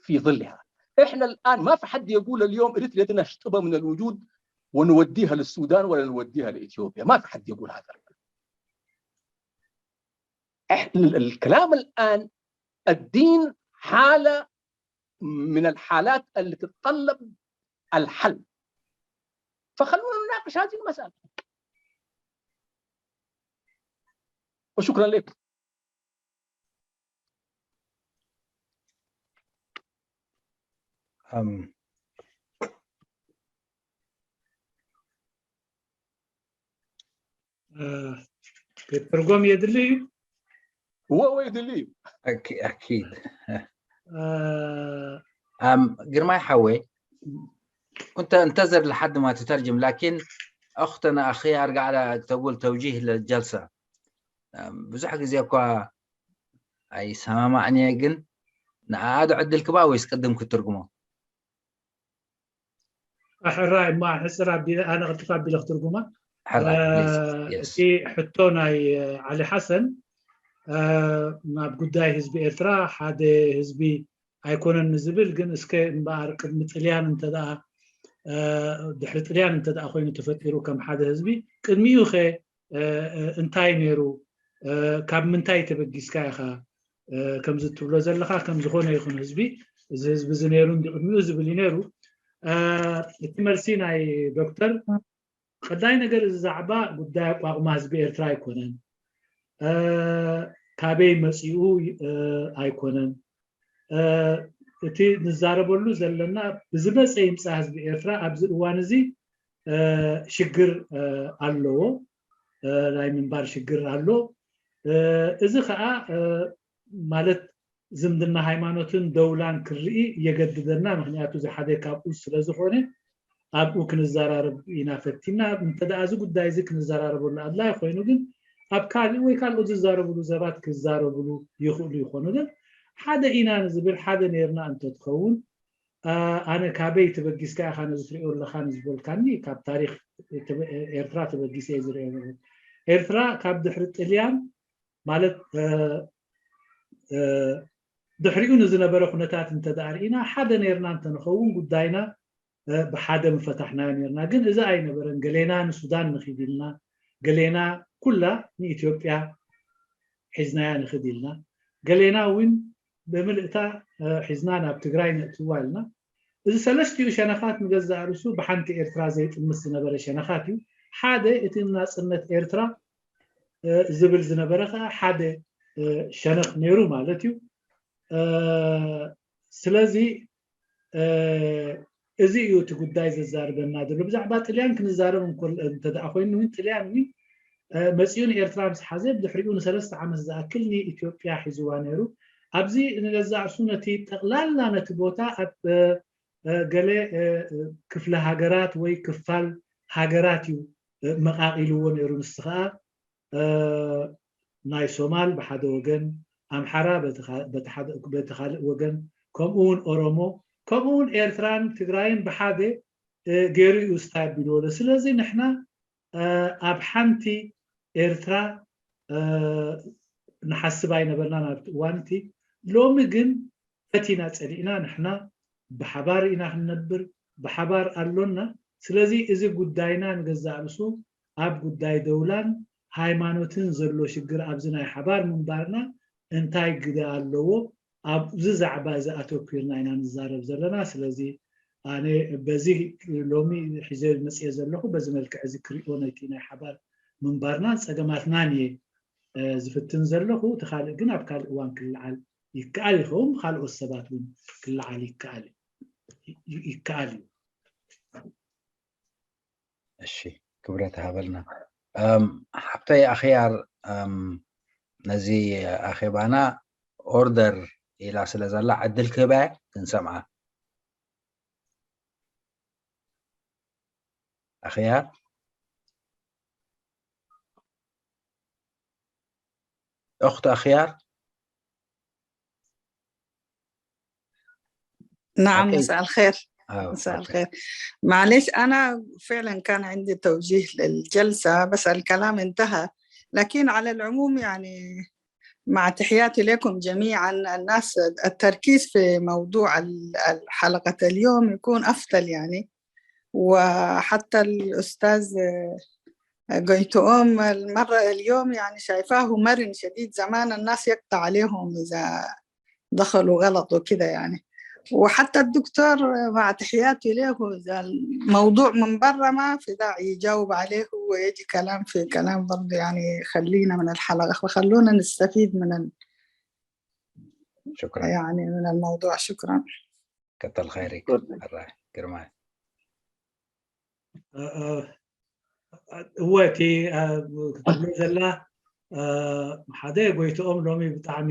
في ظلها. احنا الآن ما في حد يقول اليوم إريتريا دي نشطبها من الوجود ونوديها للسودان ولا نوديها لإثيوبيا، ما في حد يقول هذا. احنا الكلام الآن الدين حالة من الحالات اللي تتطلب الحل، فخلونا نناقش هذه المسألة. وشكرا لك. ትርጉም የድሊ እዩ። هو يدلي اكيد. ግርማይ ሓወይ كنت انتظر لحد ما تترجم، لكن اختنا اخي ارجع لها تقول توجيه للجلسه. ብዙሕ ግዜ እኳ ኣይሰማማዕን እየ፣ ግን ንኣዱ ዕድል ክባ ወይስ ቅድም ክትርጉሞ? ሕራይ እማ ሕፅር ኣቢለ ኣነ ቅልጥፍ ኣቢለ ክትርጉማ። ሕራይ። እቲ ሕቶ ናይ ዓሊ ሓሰን ናብ ጉዳይ ህዝቢ ኤርትራ ሓደ ህዝቢ ኣይኮነን ንዝብል፣ ግን እስከ እምበኣር ቅድሚ ጥልያን እንተደኣ ድሕሪ ጥልያን እንተደኣ ኮይኑ ተፈጢሩ ከም ሓደ ህዝቢ፣ ቅድሚኡ ኸ እንታይ ነይሩ? ካብ ምንታይ ተበጊስካ ኢኻ ከምዚ እትብሎ ዘለካ ከም ዝኾነ ይኹን ህዝቢ እዚ ህዝቢ እዚ ነይሩ ቅድሚኡ ዝብል እዩ ነይሩ? እቲ መልሲ ናይ ዶክተር፣ ቀዳይ ነገር እዚ ዛዕባ ጉዳይ ኣቋቁማ ህዝቢ ኤርትራ ኣይኮነን፣ ካበይ መፂኡ ኣይኮነን። እቲ ንዛረበሉ ዘለና ብዝመፀ ይምፃእ ህዝቢ ኤርትራ ኣብዚ እዋን እዚ ሽግር ኣለዎ፣ ናይ ምንባር ሽግር ኣሎ። እዚ ከዓ ማለት ዝምድና ሃይማኖትን ደውላን ክርኢ የገድደና፣ ምክንያቱ እዚ ሓደ ካብኡ ስለዝኮነ ኣብኡ ክንዘራረብ ኢና ፈቲና። እንተደኣ እዚ ጉዳይ እዚ ክንዘራረበሉ ኣድላይ ኮይኑ ግን ኣብ ካልእ ወይ ካልኦት ዝዛረብሉ ሰባት ክዛረብሉ ይኽእሉ ይኾኑ። ግን ሓደ ኢና ንዝብል ሓደ ነርና እንተትኸውን፣ ኣነ ካበይ ተበጊስካ ኢኻ ነዚ ትሪኦ ኣለካ ንዝበልካኒ፣ ካብ ታሪክ ኤርትራ ተበጊሰ እየ ዝሪኦ ዘለኹ። ኤርትራ ካብ ድሕሪ ጥልያን ማለት ድሕሪኡ ንዝነበረ ኩነታት እንተደኣ ርኢና፣ ሓደ ነርና እንተንኸውን ጉዳይና ብሓደ ምፈታሕናዮ ነርና። ግን እዚ ኣይነበረን። ገሌና ንሱዳን ንኺድ ኢልና፣ ገሌና ኩላ ንኢትዮጵያ ሒዝናያ ንኽድ ኢልና፣ ገሌና እውን ብምልእታ ሒዝና ናብ ትግራይ ነእትዋ ኢልና። እዚ ሰለስቲኡ ሸነኻት ንገዛእ ርእሱ ብሓንቲ ኤርትራ ዘይጥምት ዝነበረ ሸነኻት እዩ። ሓደ እቲ ናፅነት ኤርትራ ዝብል ዝነበረ ከዓ ሓደ ሸነኽ ነይሩ ማለት እዩ። ስለዚ እዚ እዩ እቲ ጉዳይ ዘዛርበና ዘሎ። ብዛዕባ ጥልያን ክንዛረብ እንተደኣ ኮይኑ እውን፣ ጥልያን እውን መፂኡ ንኤርትራ ምስ ሓዘ ብድሕሪኡ ን3 ዓመት ዝኣክል ንኢትዮጵያ ሒዝዋ ነይሩ። ኣብዚ ንገዛእ ርእሱ ነቲ ጠቕላላ ነቲ ቦታ ኣብ ገለ ክፍለ ሃገራት ወይ ክፋል ሃገራት እዩ መቃቂልዎ ነይሩ። ንስ ከዓ ናይ ሶማል ብሓደ ወገን፣ ኣምሓራ በቲ ካልእ ወገን፣ ከምኡ እውን ኦሮሞ፣ ከምኡ እውን ኤርትራን ትግራይን ብሓደ ገይሩ እዩ ስታይ ኣቢልዎ። ስለዚ ንሕና ኣብ ሓንቲ ኤርትራ ንሓስብ ኣይነበርናን ኣብቲ እዋን እቲ። ሎሚ ግን ፈቲና ፀሊእና ንሕና ብሓባር ኢና ክንነብር፣ ብሓባር ኣሎና። ስለዚ እዚ ጉዳይና ንገዛእ ርእሱ ኣብ ጉዳይ ደውላን ሃይማኖትን ዘሎ ሽግር ኣብዚ ናይ ሓባር ምንባርና እንታይ ግደ ኣለዎ፣ ኣብዚ ዛዕባ እዚ ኣተኪርና ኢና ንዛረብ ዘለና። ስለዚ ኣነ በዚ ሎሚ ሒዘ መፅአ ዘለኹ በዚ መልክዕ እዚ ክሪኦ ነቲ ናይ ሓባር ምንባርናን ፀገማትናን እየ ዝፍትን ዘለኹ። እቲ ካልእ ግን ኣብ ካልእ እዋን ክለዓል ይከኣል ይኸውን፣ ካልኦት ሰባት እውን ክለዓል ይከኣል እዩ። እሺ፣ ክብረት ሃበልና ሓብተይ ኣኽያር። ነዚ ኣኼባና order ኢላ ስለ ዘላ ዕድል ክህባ ክንሰምዓ። ኣኽያር፣ أخت أخيار. نعم، مساء الخير. مساء الخير. معلش، أنا فعلا كان عندي توجيه للجلسة بس الكلام انتهى. لكن على العموم يعني مع تحياتي لكم جميعا، الناس التركيز في موضوع حلقة اليوم يكون أفضل يعني. وحتى الأستاذ قيتؤوم المرة اليوم يعني شايفاه مرن شديد. زمان الناس يقطع عليهم إذا دخلوا غلط وكده يعني. وحتى الدكتور مع تحياتي له، إذا الموضوع من برا ما في داعي يجاوب عليه ويجي كلام في كلام برضه يعني. خلينا من الحلقة وخلونا نستفيد من شكرا. يعني من الموضوع. شكرا. كتر خيرك ግርማይ። እወ፣ እቲ ክትብሎ ዘላ ሓደ ጎይትኦም ሎሚ ብጣዕሚ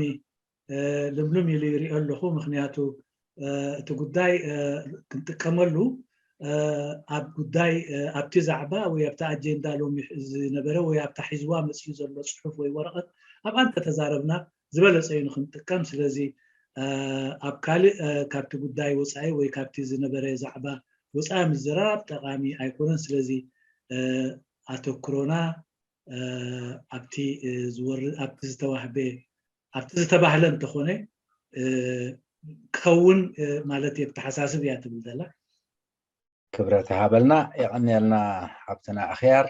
ልምሉም ኢሉ ይሪኦ ኣለኹ። ምክንያቱ እቲ ጉዳይ ክንጥቀመሉ ኣብ ጉዳይ ኣብቲ ዛዕባ ወይ ኣብቲ ኣጀንዳ ሎሚ ዝነበረ ወይ ኣብታ ሒዝዋ መፅኡ ዘሎ ፅሑፍ ወይ ወረቐት ኣብኣ እንተተዛረብና ዝበለፀ እዩ ንክንጥቀም። ስለዚ ኣብ ካልእ ካብቲ ጉዳይ ወፃኢ ወይ ካብቲ ዝነበረ ዛዕባ ወፃኢ ምዝራብ ጠቃሚ ኣይኮነን። ስለዚ ኣተክሮና ኣብቲ ዝወርድ ኣብቲ ዝተዋህበ ኣብቲ ዝተባህለ እንተኾነ ክኸውን ማለት እየ ተሓሳስብ እያ ትብል ዘላ። ክብረት ሃበልና፣ ይቐኒየልና ሓብትና ኣኽያር።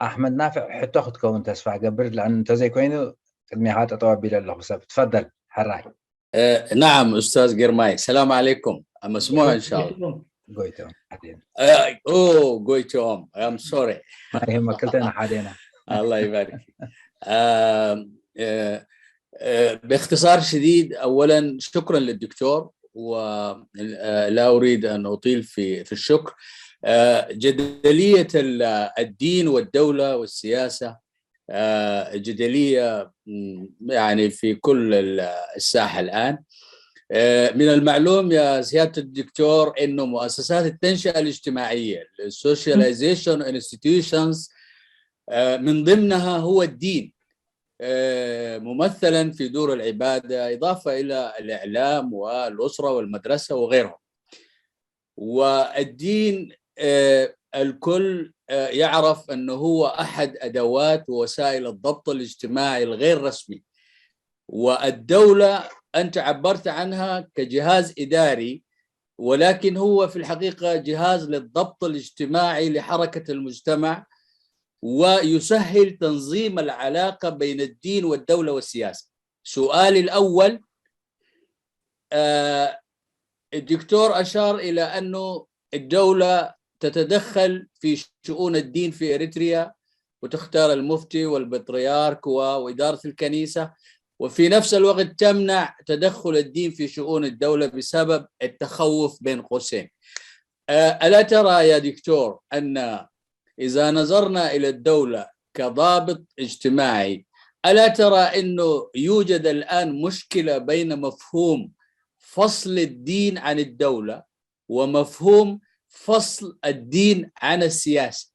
ኣሕመድ ናፍዕ ሕቶ ክትከውን ተስፋ ገብር፣ لأن እንተዘይኮይኑ ቅድሚኻ ጠጠው ኣቢለ ኣለኹ ሰብ። تفضل ሕራይ። نعم أستاذ جرماي، السلام عليكم. مسموع إن شاء الله؟ ጎይቶም። أوه ጎይቶም، I'm sorry. ما يهمك، كلتنا حالينا. الله يبارك فيك. آه آه آه باختصار شديد، اولا شكرا للدكتور، ولا اريد ان اطيل في الشكر. جدلية الدين والدولة والسياسة جدلية يعني في كل الساحة الان. من المعلوم يا سيادة الدكتور انه مؤسسات التنشئه الاجتماعية، ال socialization institutions، من ضمنها هو الدين، ممثلا في دور العبادة، إضافة إلى الإعلام والأسرة والمدرسة وغيرهم. والدين الكل يعرف أنه هو أحد أدوات ووسائل الضبط الاجتماعي الغير رسمي، والدولة أنت عبرت عنها كجهاز إداري، ولكن هو في الحقيقة جهاز للضبط الاجتماعي لحركة المجتمع، ويسهل تنظيم العلاقة بين الدين والدولة والسياسة. سؤالي الأول، الدكتور أشار إلى أنه الدولة تتدخل في شؤون الدين في إريتريا وتختار المفتي والبطريرك وإدارة الكنيسة، وفي نفس الوقت تمنع تدخل الدين في شؤون الدولة بسبب التخوف بين قوسين. ألا ترى يا دكتور أن إذا نظرنا إلى الدولة كضابط اجتماعي، ألا ترى أنه يوجد الآن مشكلة بين مفهوم فصل الدين عن الدولة ومفهوم فصل الدين عن السياسة؟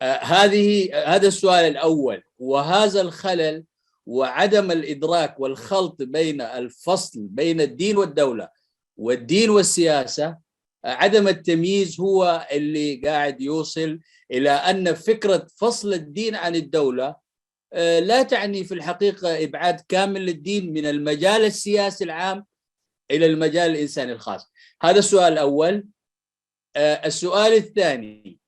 هذا السؤال الأول. وهذا الخلل وعدم الإدراك والخلط بين الفصل بين الدين والدولة والدين والسياسة، عدم التمييز هو اللي قاعد يوصل إلى أن فكرة فصل الدين عن الدولة لا تعني في الحقيقة إبعاد كامل للدين من المجال السياسي العام إلى المجال الإنساني الخاص. هذا السؤال الأول. السؤال الثاني،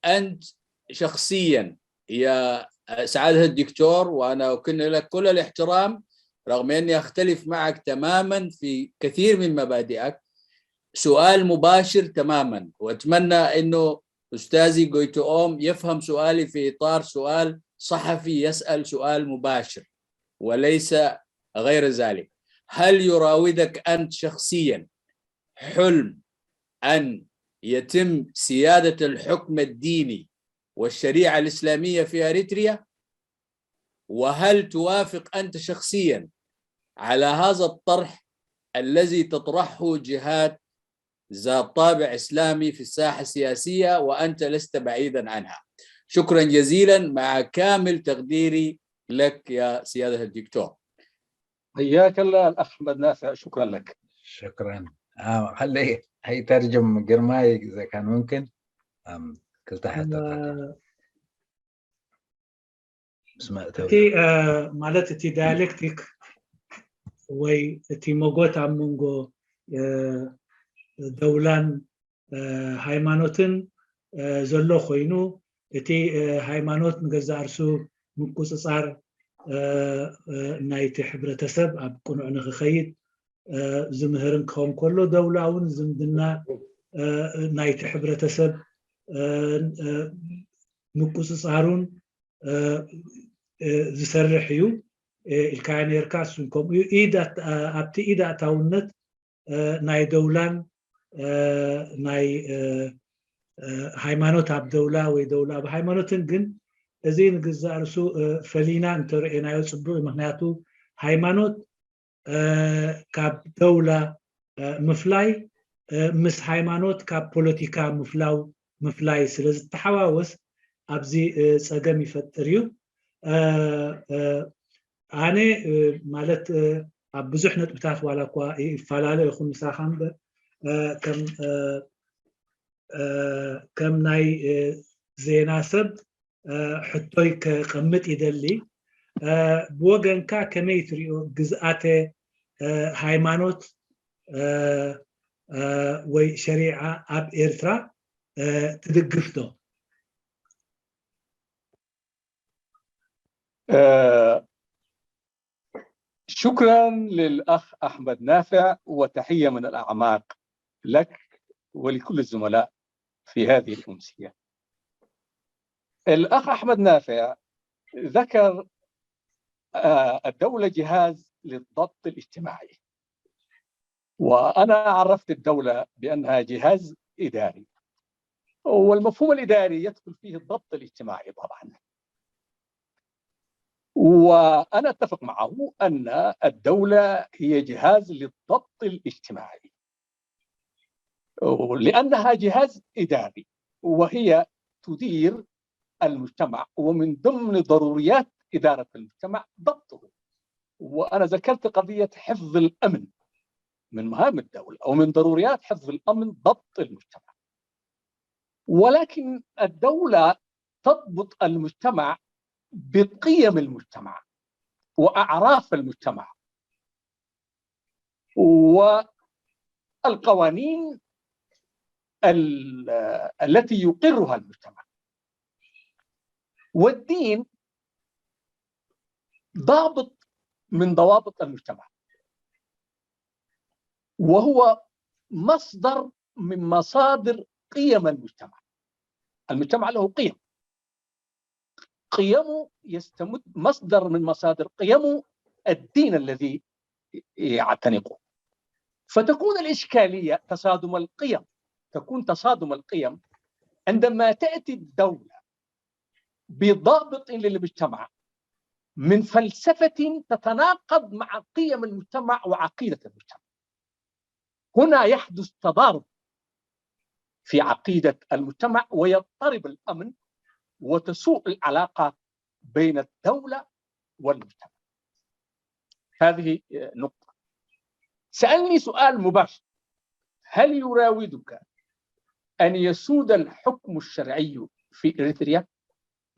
أنت شخصيا يا سعادة الدكتور، وأنا أكن لك كل الاحترام رغم أني أختلف معك تماما في كثير من مبادئك، سؤال مباشر تماما، وأتمنى أنه أستاذي جويتوم يفهم سؤالي في إطار سؤال صحفي يسأل سؤال مباشر وليس غير ذلك. هل يراودك أنت شخصيا حلم أن يتم سيادة الحكم الديني والشريعة الإسلامية في أريتريا؟ وهل توافق أنت شخصيا على هذا الطرح الذي تطرحه جهات ذات طابع إسلامي في الساحة السياسية وأنت لست بعيدا عنها؟ شكرا جزيلا، مع كامل تقديري لك يا سيادة الدكتور. حياك الله الأخ أحمد نافع، شكرا لك. شكرا. خلي هيترجم جرماي إذا كان ممكن. እቲ ማለት እቲ ዳያሌክቲክ ወይ እቲ መጎት ኣብ መንጎ ደውላን ሃይማኖትን ዘሎ ኮይኑ፣ እቲ ሃይማኖት ንገዛእ ርእሱ ምቁፅፃር ናይቲ ሕብረተሰብ ኣብ ቁኑዕ ንክኸይድ ዝምህርን ክኸውን ከሎ፣ ደውላ እውን ዝምድና ናይቲ ሕብረተሰብ ምቁፅፃሩን ዝሰርሕ እዩ ኢልካ ነርካ። እሱን ከምኡ እዩ። ኣብቲ ኢድ ኣእታውነት ናይ ደውላን ናይ ሃይማኖት ኣብ ደውላ ወይ ደውላ ኣብ ሃይማኖትን ግን እዚ ንግዛእ ርእሱ ፈሊና እንተሪአናዮ ፅቡቅ እዩ። ምክንያቱ ሃይማኖት ካብ ደውላ ምፍላይ ምስ ሃይማኖት ካብ ፖለቲካ ምፍላይ ስለ ዝተሓዋወስ ኣብዚ ፀገም ይፈጥር እዩ። ኣነ ማለት ኣብ ብዙሕ ነጥብታት ዋላ እኳ ይፈላለ ይኹን ምሳኻ እምበር፣ ከም ናይ ዜና ሰብ ሕቶይ ከቐምጥ ይደሊ። ብወገንካ ከመይ ትሪኦ ግዝኣተ ሃይማኖት ወይ ሸሪዓ ኣብ ኤርትራ ትድግፍ ዶ? شكرا للأخ أحمد نافع، وتحية من الأعماق لك ولكل الزملاء في هذه الأمسية. الأخ أحمد نافع ذكر الدولة جهاز للضبط الاجتماعي، وأنا عرفت الدولة بأنها جهاز إداري، والمفهوم الإداري يدخل فيه الضبط الاجتماعي طبعا. وأنا أتفق معه أن الدولة هي جهاز للضبط الاجتماعي لأنها جهاز إداري، وهي تدير المجتمع، ومن ضمن ضروريات إدارة المجتمع ضبطه. وأنا ذكرت قضية حفظ الأمن من مهام الدولة، أو من ضروريات حفظ الأمن ضبط المجتمع. ولكن الدولة تضبط المجتمع بقيم المجتمع وأعراف المجتمع والقوانين التي يقرها المجتمع. والدين ضابط من ضوابط المجتمع، وهو مصدر من مصادر قيم المجتمع. المجتمع له قيم، قيمه يستمد مصدر من مصادر قيمه الدين الذي يعتنقه. فتكون الإشكالية تصادم القيم، تكون تصادم القيم عندما تأتي الدولة بضابط للمجتمع من فلسفة تتناقض مع قيم المجتمع وعقيدة المجتمع. هنا يحدث تضارب في عقيدة المجتمع، ويضطرب الأمن وتسوء العلاقة بين الدولة والمجتمع. هذه نقطة. سألني سؤال مباشر: هل يراودك أن يسود الحكم الشرعي في إريتريا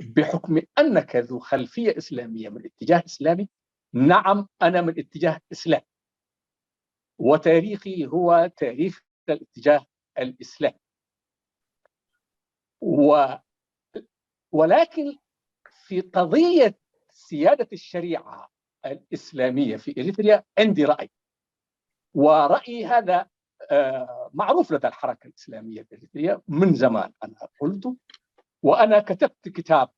بحكم أنك ذو خلفية إسلامية من اتجاه إسلامي؟ نعم، أنا من اتجاه إسلامي، وتاريخي هو تاريخ الاتجاه الإسلامي. ولكن في قضية سيادة الشريعة الإسلامية في إريتريا عندي رأي، ورأيي هذا معروف لدى الحركة الإسلامية الإريترية من زمان، أنا قلته، وأنا كتبت كتاب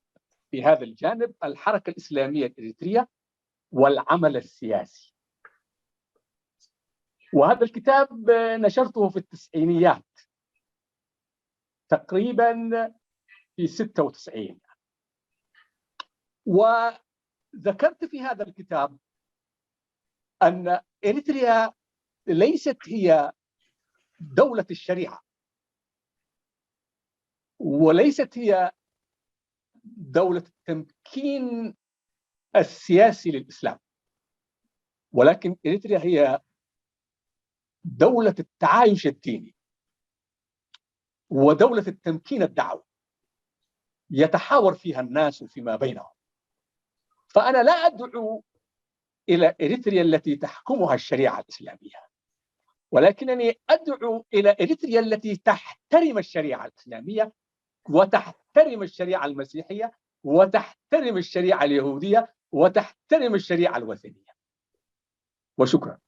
في هذا الجانب، الحركة الإسلامية الإريترية والعمل السياسي. وهذا الكتاب نشرته في التسعينيات تقريبا في 96، وذكرت في هذا الكتاب أن إريتريا ليست هي دولة الشريعة، وليست هي دولة التمكين السياسي للإسلام، ولكن إريتريا هي دولة التعايش الديني ودولة التمكين الدعوي، يتحاور فيها الناس فيما بينهم. فأنا لا أدعو إلى إريتريا التي تحكمها الشريعة الإسلامية، ولكنني أدعو إلى إريتريا التي تحترم الشريعة الإسلامية وتحترم الشريعة المسيحية وتحترم الشريعة اليهودية وتحترم الشريعة الوثنية. وشكرا.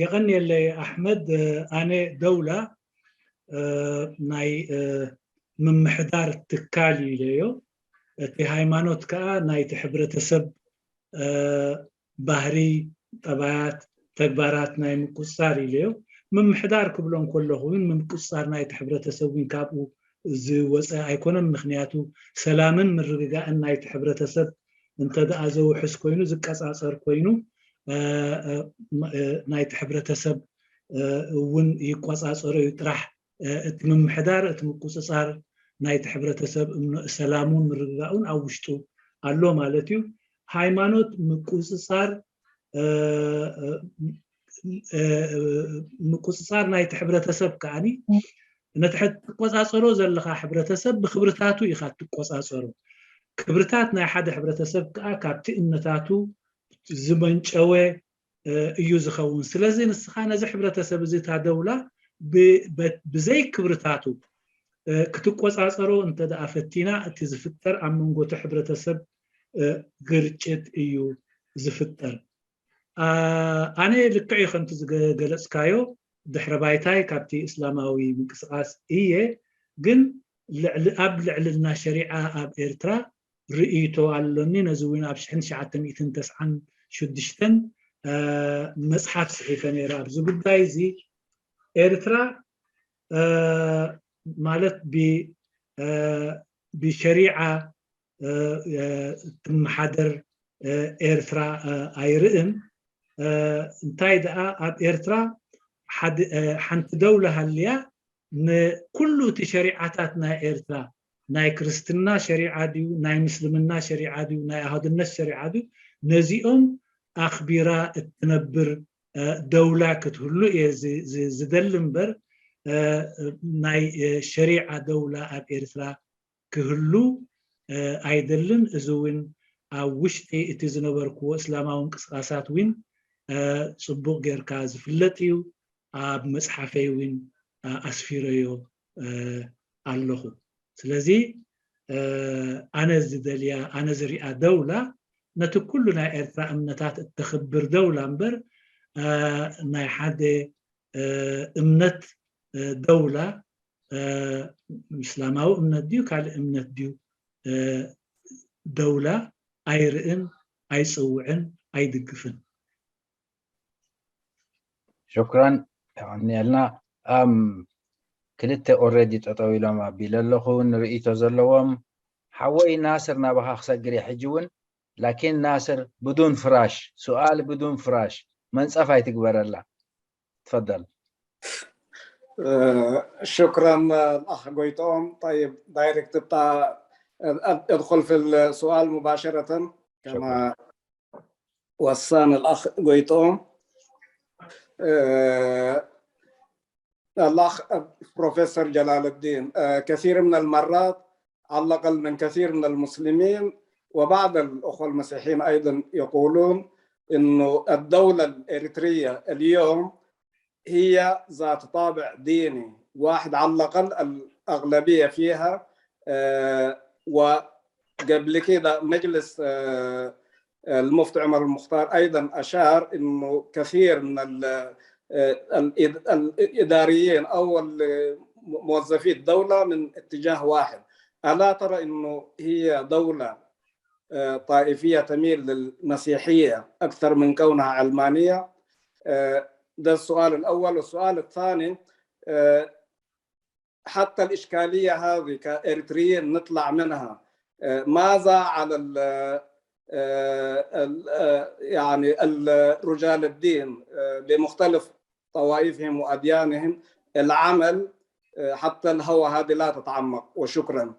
የቐንየለይ ኣሕመድ። ኣነ ደውላ ናይ ምምሕዳር ትካል እዩ ኢለዮ። እቲ ሃይማኖት ከዓ ናይቲ ሕብረተሰብ ባህሪ፣ ጠባያት፣ ተግባራት ናይ ምቁፅፃር ኢለዮ። ምምሕዳር ክብሎ ከለኹ እውን ምቁፅፃር ናይቲ ሕብረተሰብ እውን ካብኡ ዝወፀ ኣይኮነን። ምክንያቱ ሰላምን ምርግጋእን ናይቲ ሕብረተሰብ እንተደኣ ዘውሕስ ኮይኑ፣ ዝቀፃፀር ኮይኑ፣ ናይቲ ሕብረተሰብ እውን ይቆፃፀሮ እዩ ጥራሕ። እቲ ምምሕዳር፣ እቲ ምቁፅፃር ናይቲ ሕብረተሰብ ሰላሙን ምርግጋኡን ኣብ ውሽጡ ኣሎ ማለት እዩ። ሃይማኖት ምቁፅፃር ምቁፅፃር ናይቲ ሕብረተሰብ ከዓኒ ነቲ ትቆፃፀሮ ዘለካ ሕብረተሰብ ብክብርታቱ ኢካ ትቆፃፀሮ። ክብርታት ናይ ሓደ ሕብረተሰብ ከዓ ካብቲ እምነታቱ ዝመንጨወ እዩ ዝኸውን። ስለዚ ንስኻ ነዚ ሕብረተሰብ እዚ እታ ደውላ ብዘይ ክብርታቱ ክትቆፃፀሮ እንተደኣ ፈቲና፣ እቲ ዝፍጠር ኣብ መንጎ እቲ ሕብረተሰብ ግርጭት እዩ ዝፍጠር። ኣነ ልክዕ እዩ ከምቲ ዝገለፅካዮ ድሕረ ባይታይ ካብቲ እስላማዊ ምንቅስቃስ እየ፣ ግን ኣብ ልዕልና ሸሪዓ ኣብ ኤርትራ ርእይቶ ኣሎኒ። ነዚ እውን ኣብ 1996 መፅሓፍ ፅሒፈ ነይረ ኣብዚ ጉዳይ እዚ። ኤርትራ ማለት ብሸሪዓ ትመሓደር ኤርትራ ኣይርእን። እንታይ ደኣ ኣብ ኤርትራ ሓንቲ دولة ሃልያ ንኩሉ እቲ ሸሪዓታት ናይ ኤርትራ፣ ናይ ክርስትና ሸሪዓ ድዩ፣ ናይ ምስልምና ሸሪዓ ድዩ፣ ናይ ኣህድነት ሸሪዓ ድዩ፣ ነዚኦም ኣኽቢራ እትነብር دولة ክትህሉ እየ ዝደሊ እምበር ናይ ሸሪዓ دولة ኣብ ኤርትራ ክህሉ ኣይደልን። እዚ እውን ኣብ ውሽጢ እቲ ዝነበርክዎ እስላማዊ ምንቅስቃሳት እውን ፅቡቅ ጌርካ ዝፍለጥ እዩ። ኣብ መፅሓፈይ እውን ኣስፊረዮ ኣለኹ። ስለዚ ኣነ ዝደልያ፣ ኣነ ዝሪኣ دولة ነቲ ኩሉ ናይ ኤርትራ እምነታት እተኽብር دولة እምበር ናይ ሓደ እምነት دولة፣ እስላማዊ እምነት ድዩ ካልእ እምነት ድዩ دولة ኣይርእን፣ ኣይፅውዕን፣ ኣይድግፍን። شكرا ይቀኒየልና። ክልተ already ጠጠው ኢሎም ኣቢለ ኣለኹ ንርእይቶ ዘለዎም። ሓወይ ናስር ናባኻ ክሰግር እየ ሕጂ እውን፣ لكن ናስር بدون فراش سؤال بدون فراش መንፀፍ ኣይትግበረላ። تفضل. شكرا الأخ قويتوم. طيب، direct بتاع ادخل في السؤال مباشرة كما وصانا الأخ قويتوم. الأخ بروفيسور جلال الدين، كثير من المرات على الأقل من كثير من المسلمين وبعض الأخوة المسيحيين أيضا يقولون أنه الدولة الإريترية اليوم هي ذات طابع ديني واحد، على الأقل الأغلبية فيها. وقبل كده مجلس المفتي عمر المختار أيضا أشار أنه كثير من الإداريين أو موظفي الدولة من اتجاه واحد. ألا ترى أنه هي دولة طائفية تميل للمسيحية أكثر من كونها علمانية؟ ده السؤال الأول. والسؤال الثاني، حتى الإشكالية هذه كإريتريين نطلع منها، ماذا على ال يعني رجال الدين بمختلف طوائفهم وأديانهم العمل حتى الهوى هذه لا تتعمق؟ وشكرا.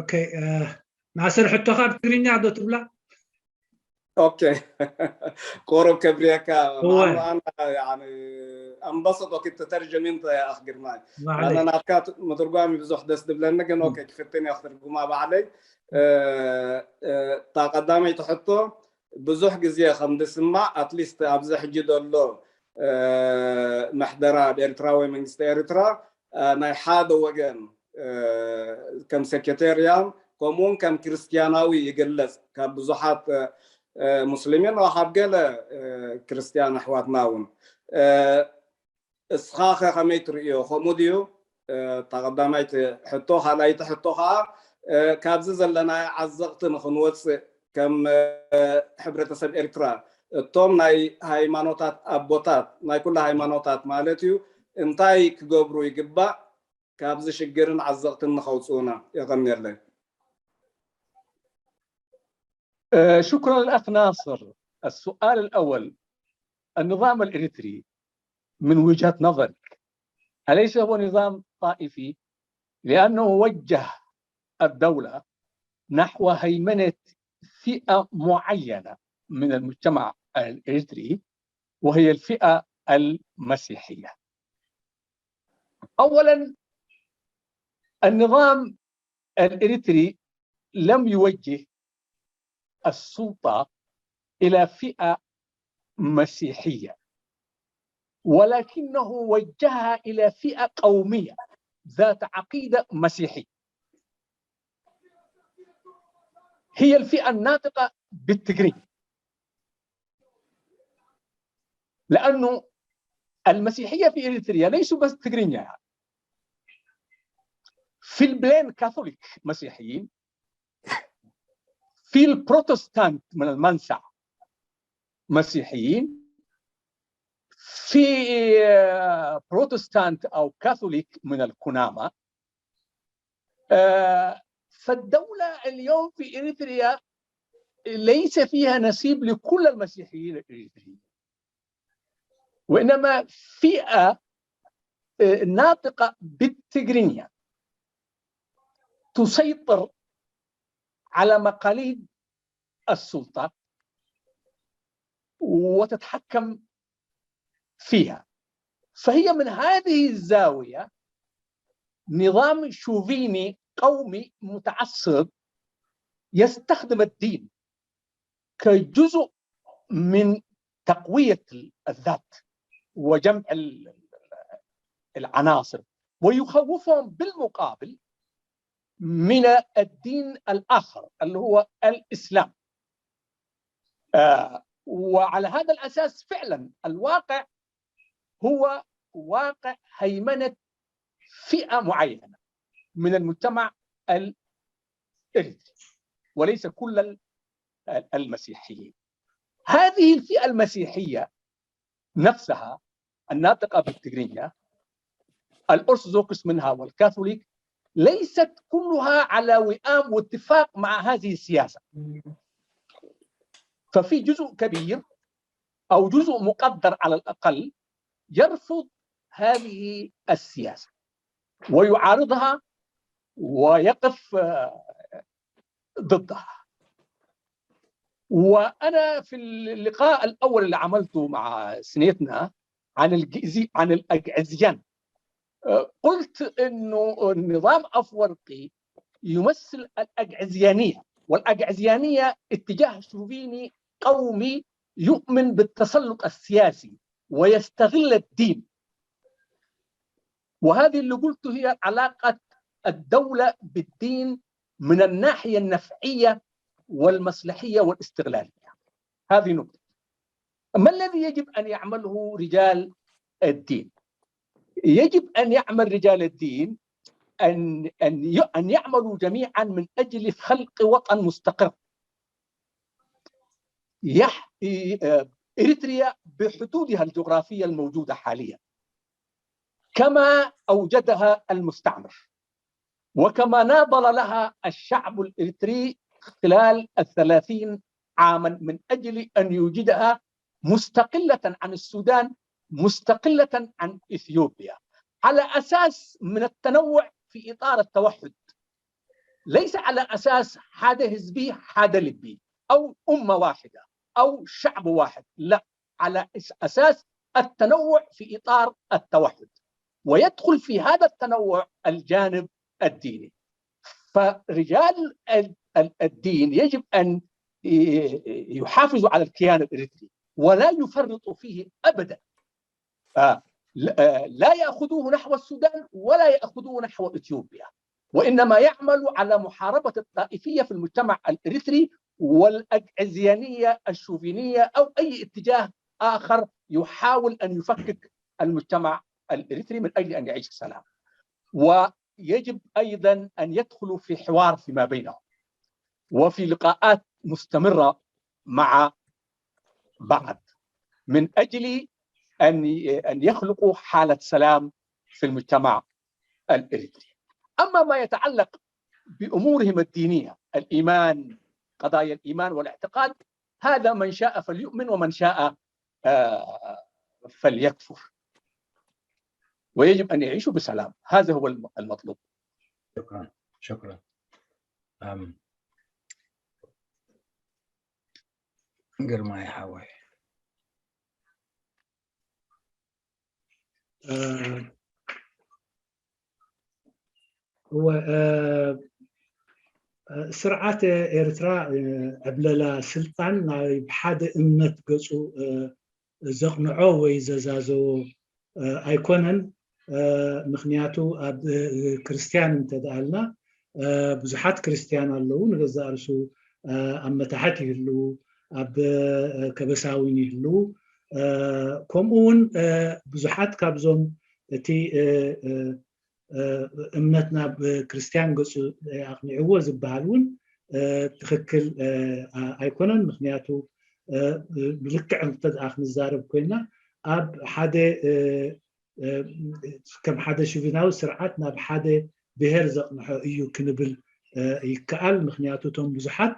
Okay، ናስር፣ ሕቶኻ ብትግርኛ ዶ ትብላ? Okay، قرب كبريكا مع انا يعني انبسط وقت تترجم انت يا اخ جرماي. انا ናትካ ምትርጓም ብዙሕ ደስ ዝብለኒ ግን okay ክፍትን ክትርጉማ ባዕለይ። እታ ቀዳመይቲ ሕቶ፣ ብዙሕ ግዜ ከም ዝስማዕ at least ኣብዚ ሕጂ ዘሎ ምሕደራ ብኤርትራዊ መንግስቲ ኤርትራ ናይ ሓደ ወገን ከም sectarian ከምኡውን ከም ክርስትያናዊ ይግለጽ ካብ ብዙሓት ሙስሊሚን ካብ ገለ ክርስትያን ኣሕዋትና እውን። እስኻ ኸ ከመይ ትርእዮ? ከምኡ ድዩ? እታ ቀዳማይቲ ሕቶ። ካልኣይቲ ሕቶ ከዓ፣ ካብዚ ዘለና ዓዘቕቲ ንክንወፅእ ከም ሕብረተሰብ ኤርትራ እቶም ናይ ሃይማኖታት ኣቦታት፣ ናይ ኩሉ ሃይማኖታት ማለት እዩ፣ እንታይ ክገብሩ ይግባእ ካብዚ ሽግርን ዓዘቕትን ንኸውፅኡና? የቐንየለይ። شكرا الأخ ناصر. السؤال الأول، النظام الإريتري من وجهة نظرك أليس هو نظام طائفي؟ لأنه وجه الدولة نحو هيمنة فئة معينة من المجتمع الإريتري وهي الفئة المسيحية. أولا، النظام الإريتري لم يوجه السلطة إلى فئة مسيحية، ولكنه وجهها إلى فئة قومية ذات عقيدة مسيحية، هي الفئة الناطقة بالتجري، لأنه المسيحية في إريتريا ليسوا بس تجرينيا، يعني في البلين كاثوليك مسيحيين، في في البروتستانت من المنسع مسيحيين، في بروتستانت أو كاثوليك من الكوناما. فالدولة اليوم في إريتريا ليس فيها نصيب لكل المسيحيين الإريتريين، وإنما فئة ناطقة بالتجرينيا تسيطر على مقاليد السلطة وتتحكم فيها. فهي من هذه الزاوية نظام شوفيني قومي متعصب يستخدم الدين كجزء من تقوية الذات وجمع العناصر، ويخوفهم بالمقابل من الدين الآخر اللي هو الإسلام. وعلى هذا الأساس فعلا الواقع هو واقع هيمنة فئة معينة من المجتمع الإريتري وليس كل المسيحيين. هذه الفئة المسيحية نفسها الناطقة بالتجرينيا، الأرثوذكس منها والكاثوليك، ليست كلها على وئام واتفاق مع هذه السياسة. ففي جزء كبير أو جزء مقدر على الأقل يرفض هذه السياسة ويعارضها ويقف ضدها. وأنا في اللقاء الأول اللي عملته مع سنيتنا عن الأجعزيان قلت إنه النظام أفورقي يمثل الأجعزيانية، والأجعزيانية اتجاه شوفيني قومي يؤمن بالتسلط السياسي ويستغل الدين. وهذه اللي قلته هي علاقة الدولة بالدين من الناحية النفعية والمصلحية والاستغلالية. هذه نقطة. ما الذي يجب أن يعمله رجال الدين؟ يجب أن يعمل رجال الدين أن يعملوا جميعا من أجل خلق وطن مستقر. إريتريا بحدودها الجغرافية الموجودة حاليا كما أوجدها المستعمر وكما ناضل لها الشعب الإريتري خلال 30 عاما من أجل أن يوجدها مستقلة عن السودان، مستقلة عن إثيوبيا، على أساس من التنوع في إطار التوحد، ليس على أساس حادة حزبي حادة لبي أو أمة واحدة أو شعب واحد، لا، على أساس التنوع في إطار التوحد، ويدخل في هذا التنوع الجانب الديني. فرجال الدين يجب أن يحافظوا على الكيان الإريتري ولا يفرطوا فيه أبدا، لا يأخذوه نحو السودان ولا يأخذوه نحو إثيوبيا، وإنما يعملوا على محاربة الطائفية في المجتمع الإريتري والأجعزيانية الشوفينية أو أي اتجاه آخر يحاول أن يفكك المجتمع الإريتري من أجل أن يعيش السلام. ويجب أيضا أن يدخلوا في حوار فيما بينهم وفي لقاءات مستمرة مع بعض من أجل أن يخلقوا حالة سلام في المجتمع الإريتري. أما ما يتعلق بأمورهم الدينية، الإيمان، قضايا الإيمان والاعتقاد، هذا من شاء فليؤمن ومن شاء فليكفر، ويجب أن يعيشوا بسلام. هذا هو المطلوب. شكرا شكرا. ግርማይ ሓወይ። هو ስርዓት ኤርትራ ዕብለላ ስልጣን ናይ ብሓደ እምነት ገፁ ዘቕንዖ ወይ ዘዛዘዎ ኣይኮነን። ምክንያቱ ኣብ ክርስትያን እንተደኣልና ብዙሓት ክርስትያን ኣለዉ፣ ንገዛእ ርእሱ ኣብ መታሕት ይህልው፣ ኣብ ከበሳውን ይህልው፣ ከምኡ እውን ብዙሓት ካብዞም እቲ እምነት ናብ ክርስትያን ገፁ ኣቕኒዕዎ ዝበሃል እውን ትክክል ኣይኮነን። ምክንያቱ ብልክዕ እንተደኣ ክንዛረብ ኮይና ኣብ ሓደ ከም ሓደ ሽቪናዊ ስርዓት ናብ ሓደ ብሄር ዘቕንሖ እዩ ክንብል ይከኣል። ምክንያቱ እቶም ብዙሓት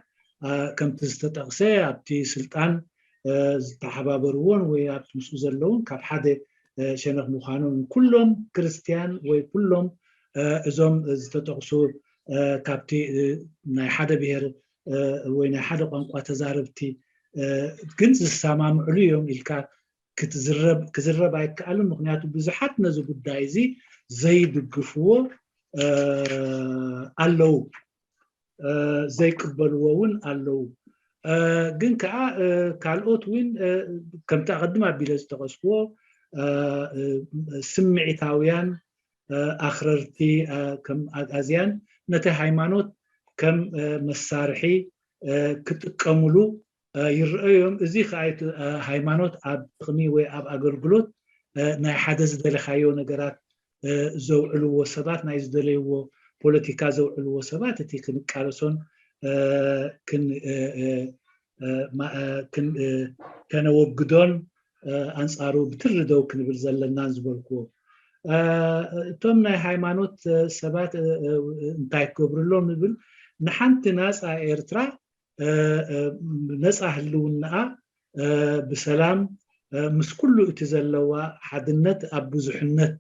ከምቲ ዝተጠቕሰ ኣብቲ ስልጣን ዝተሓባበርዎን ወይ ኣብቲ ምስኡ ዘለውን ካብ ሓደ ሸነኽ ምዃኖም፣ ኩሎም ክርስትያን ወይ ኩሎም እዞም ዝተጠቕሱ ካብቲ ናይ ሓደ ብሄር ወይ ናይ ሓደ ቋንቋ ተዛረብቲ ግን ዝሰማምዕሉ እዮም ኢልካ ክትዝረብ ክዝረብ ኣይከኣልን። ምክንያቱ ብዙሓት ነዚ ጉዳይ እዚ ዘይድግፍዎ ኣለው፣ ዘይቅበልዎ እውን ኣለው። ግን ከዓ ካልኦት እውን ከምቲ ኣቐድም ኣቢለ ዝጠቐስክዎ ስምዒታውያን ኣኽረርቲ ከም ኣግኣዝያን ነቲ ሃይማኖት ከም መሳርሒ ክጥቀምሉ ይረአዩ እዮም። እዚ ከዓ ሃይማኖት ኣብ ጥቕሚ ወይ ኣብ ኣገልግሎት ናይ ሓደ ዝደለካዮ ነገራት ዘውዕልዎ ሰባት፣ ናይ ዝደለይዎ ፖለቲካ ዘውዕልዎ ሰባት እቲ ክንቃለሶን ከነወግዶን ኣንፃሩ ብትሪ ደው ክንብል ዘለናን ዝበልክዎ። እቶም ናይ ሃይማኖት ሰባት እንታይ ክገብርሎም ንብል፣ ንሓንቲ ናፃ ኤርትራ ነፃ ህልውናኣ ብሰላም ምስ ኩሉ እቲ ዘለዋ ሓድነት ኣብ ብዙሕነት፣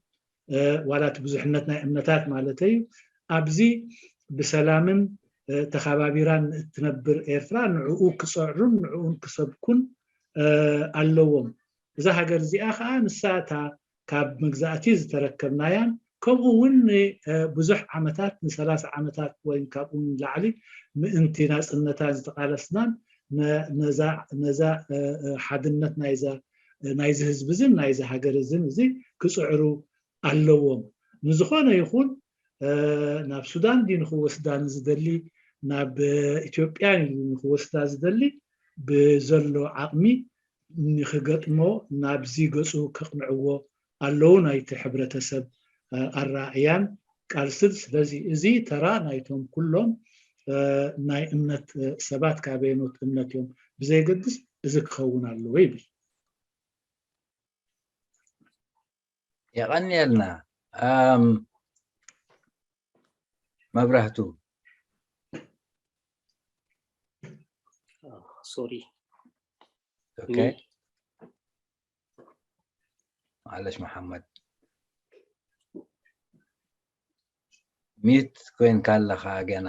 ዋላ እቲ ብዙሕነት ናይ እምነታት ማለት እዩ፣ ኣብዚ ብሰላምን ተኸባቢራን እትነብር ኤርትራ ንዕኡ ክፀዕሩን ንዕኡን ክሰብኩን ኣለዎም። እዛ ሃገር እዚኣ ከዓ ንሳ እታ ካብ መግዛእቲ ዝተረከብናያን ከምኡ እውን ንብዙሕ ዓመታት፣ ን30 ዓመታት ወይ ካብኡ ንላዕሊ ምእንቲ ናፅነታ ዝተቃለስናን ነዛ ሓድነት ናይዚ ህዝቢ እዝን ናይዚ ሃገር እዝን እዚ ክፅዕሩ ኣለዎም። ንዝኾነ ይኹን ናብ ሱዳን ድዩ ንክወስዳ ንዝደሊ፣ ናብ ኢትዮጵያ ንክወስዳ ዝደሊ ብዘሎ ዓቕሚ ንክገጥሞ ናብዚ ገፁ ከቕንዕዎ ኣለዉ ናይቲ ሕብረተሰብ ኣረኣእያን ቃልስን። ስለዚ እዚ ተራ ናይቶም ኩሎም ናይ እምነት ሰባት ካበየኖት እምነት እዮም ብዘየገድስ እዚ ክኸውን ኣለዎ ይብል። የቐንየልና መብራህቱ። Sorry፣ okay معلش محمد mute ኮይንካ ኣለኻ ገና።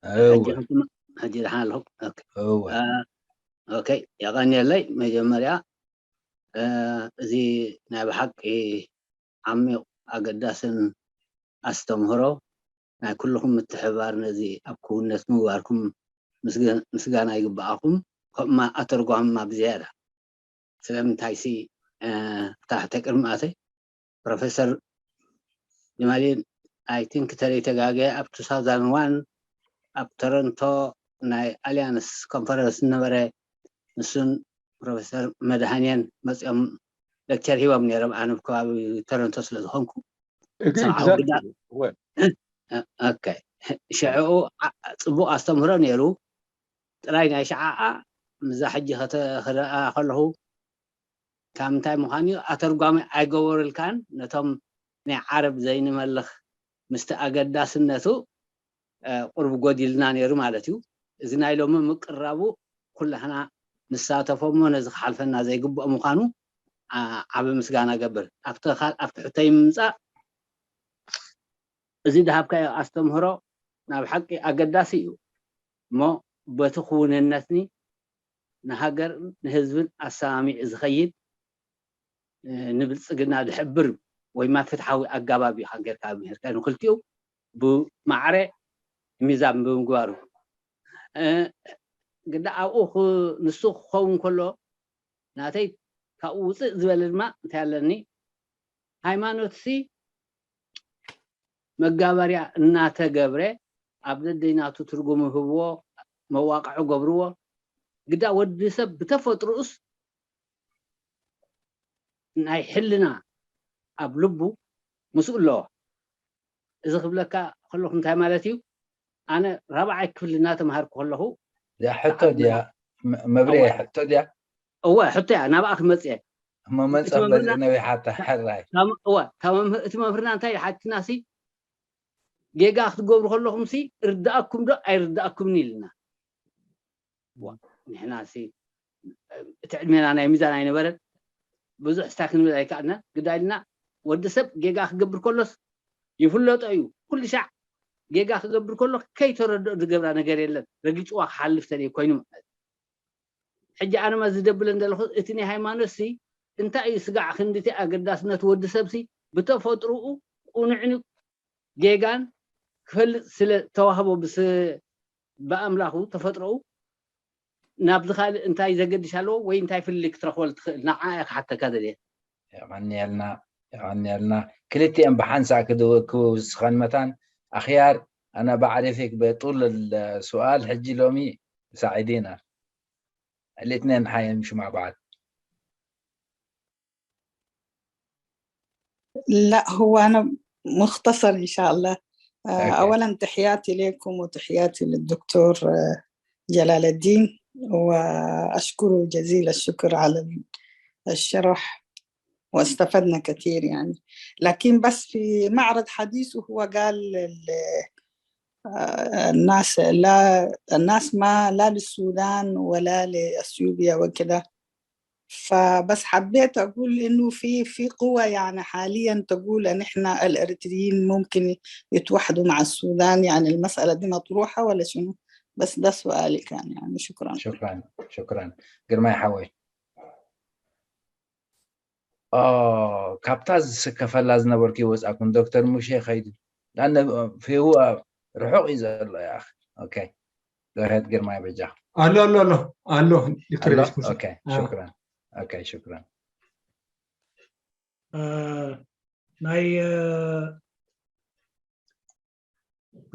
ሕጂ ሕጂ ድሓን ኣለኹ። Okay፣ የቐንየለይ። መጀመርያ እዚ ናይ ብሓቂ ዓሚቕ ኣገዳስን ኣስተምህሮ ናይ ኩልኩም ምትሕብባር ነዚ ኣብ ክውነት ምግባርኩም ምስጋና ይግባኣኩም። ከምኡማ ኣተርጓምማ ብዝያዳ ስለምንታይ ሲ ታሕተ ቅድሚ ኣተይ ፕሮፌሰር ጀማሊን I think ተለይተጋገ ኣብ 2001 ኣብ ቶሮንቶ ናይ Alliance conference ዝነበረ ንሱን ፕሮፌሰር መድሃንየን መፂኦም lecture ሂቦም ነይሮም። ኣነ ከባቢ ቶሮንቶ ስለ ዝኾንኩ okay ሽዕኡ ፅቡቅ ኣስተምህሮ ነይሩ። ጥራይ ናይ ሸዓዓ ምዛ ሕጂ ክረኣ ከለኹ ካብ ምንታይ ምዃኑ ኣተርጓሚ ኣይገበሩልካን። ነቶም ናይ ዓረብ ዘይንመልኽ ምስቲ ኣገዳስነቱ ቁርብ ጎዲልና ነይሩ ማለት እዩ። እዚ ናይ ሎሚ ምቅራቡ ኩላህና ንሳተፎ እሞ ነዚ ክሓልፈና ዘይግብኦ ምዃኑ ዓብ ምስጋና ገብር። ኣብቲ ሕቶይ ምምፃእ እዚ ድሃብካዮ ኣስተምህሮ ናብ ሓቂ ኣገዳሲ እዩ እሞ በቲ ክውንነትኒ ንሃገር ንህዝብን ኣሰማሚዑ ዝኸይድ ንብልፅግና ዝሕብር ወይ ማ ፍትሓዊ ኣገባብ እዩ ጌርካ ምሄርካ ንክልቲኡ ብማዕረ ሚዛን ብምግባሩ ግዳ ኣብኡ ንሱ ክኸውን ከሎ ናተይ ካብኡ ውፅእ ዝበለ ድማ እንታይ ኣለኒ፣ ሃይማኖት ሲ መጋበርያ እናተገብረ ኣብ ደደይናቱ ትርጉም ህብዎ መዋቅዒ ገብርዎ፣ ግዳ ወዲ ሰብ ብተፈጥሮኡስ ናይ ሕልና ኣብ ልቡ ምስኡ ኣለዎ። እዚ ክብለካ ከለኹ እንታይ ማለት እዩ፣ ኣነ ራብዓይ ክፍሊ እናተምሃርኩ ከለኹ እዚኣ ሕቶ ድያ መብርየ? ሕቶ ድያ? እወ ሕቶ እያ፣ ናብኣ ክመፅእ እየ። እሞ መንፀፍ ነዊሓታ ሕራይ። እወ እቲ መምህርና እንታይ እዩ ሓቲትና ሲ ጌጋ ክትገብሩ ከለኹም ሲ እርዳእኩም ዶ ኣይርዳእኩምን ኢልና። ንሕና ሲ እቲ ዕድሜና ናይ ሚዛን ኣይነበረን፣ ብዙሕ ስታ ክንብል ኣይከኣልናን። ግዳ ኢልና ወዲ ሰብ ጌጋ ክገብር ከሎስ ይፍለጦ እዩ፣ ኩሉ ሻዕ ጌጋ ክገብር ከሎ ከይተረድኦ ዝገብራ ነገር የለን፣ ረጊፅዋ ክሓልፍ ተለይ ኮይኑ ማለት። ሕጂ ኣነ ማ ዝደብለን ዘለኹ እቲ ናይ ሃይማኖት ሲ እንታይ እዩ ስጋዕ ክንዲቲ ኣገዳስነት፣ ወዲ ሰብ ሲ ብተፈጥሮኡ ቁኑዕን ጌጋን ክፈልጥ ስለ ተዋህቦ ብኣምላኹ ተፈጥሮኡ፣ ናብዚ ካልእ እንታይ ዘገድሽ ኣለዎ ወይ እንታይ ፍልልይ ክትረክበሉ ትኽእል? ንዓ እየ ክሓተካ ደልየ። የቐንየልና የቐንየልና። ክልቲአን ብሓንሳእ ክውስኸን መታን أخيار أنا بعرفك بطول السؤال حجي لومي ساعدينا، الاثنين حيمشوا مع بعض. لا هو أنا مختصر إن شاء الله. okay. أولا تحياتي لكم وتحياتي للدكتور جلال الدين، وأشكره جزيل الشكر على الشرح واستفدنا كثير يعني. لكن بس في معرض حديثه هو قال الناس لا، الناس ما لا للسودان ولا لأثيوبيا وكذا، فبس حبيت أقول إنه في قوة يعني حاليا تقول إن إحنا الإريتريين ممكن يتوحدوا مع السودان، يعني المسألة دي مطروحة ولا شنو؟ بس ده سؤالي كان يعني. شكرا. شكرا شكرا ግርማይ ሓወይ። ካብታ ዝስከፈላ ዝነበርኩ ይወፃኩን ዶክተር ሙሼ ከይዱ لأن في هو رحوق ዘሎ يا أخي. okay go ahead ግርማይ በጃ። الو الو الو الو دكتور. الو. إدريس موسى. okay. شكرا okay شكرا.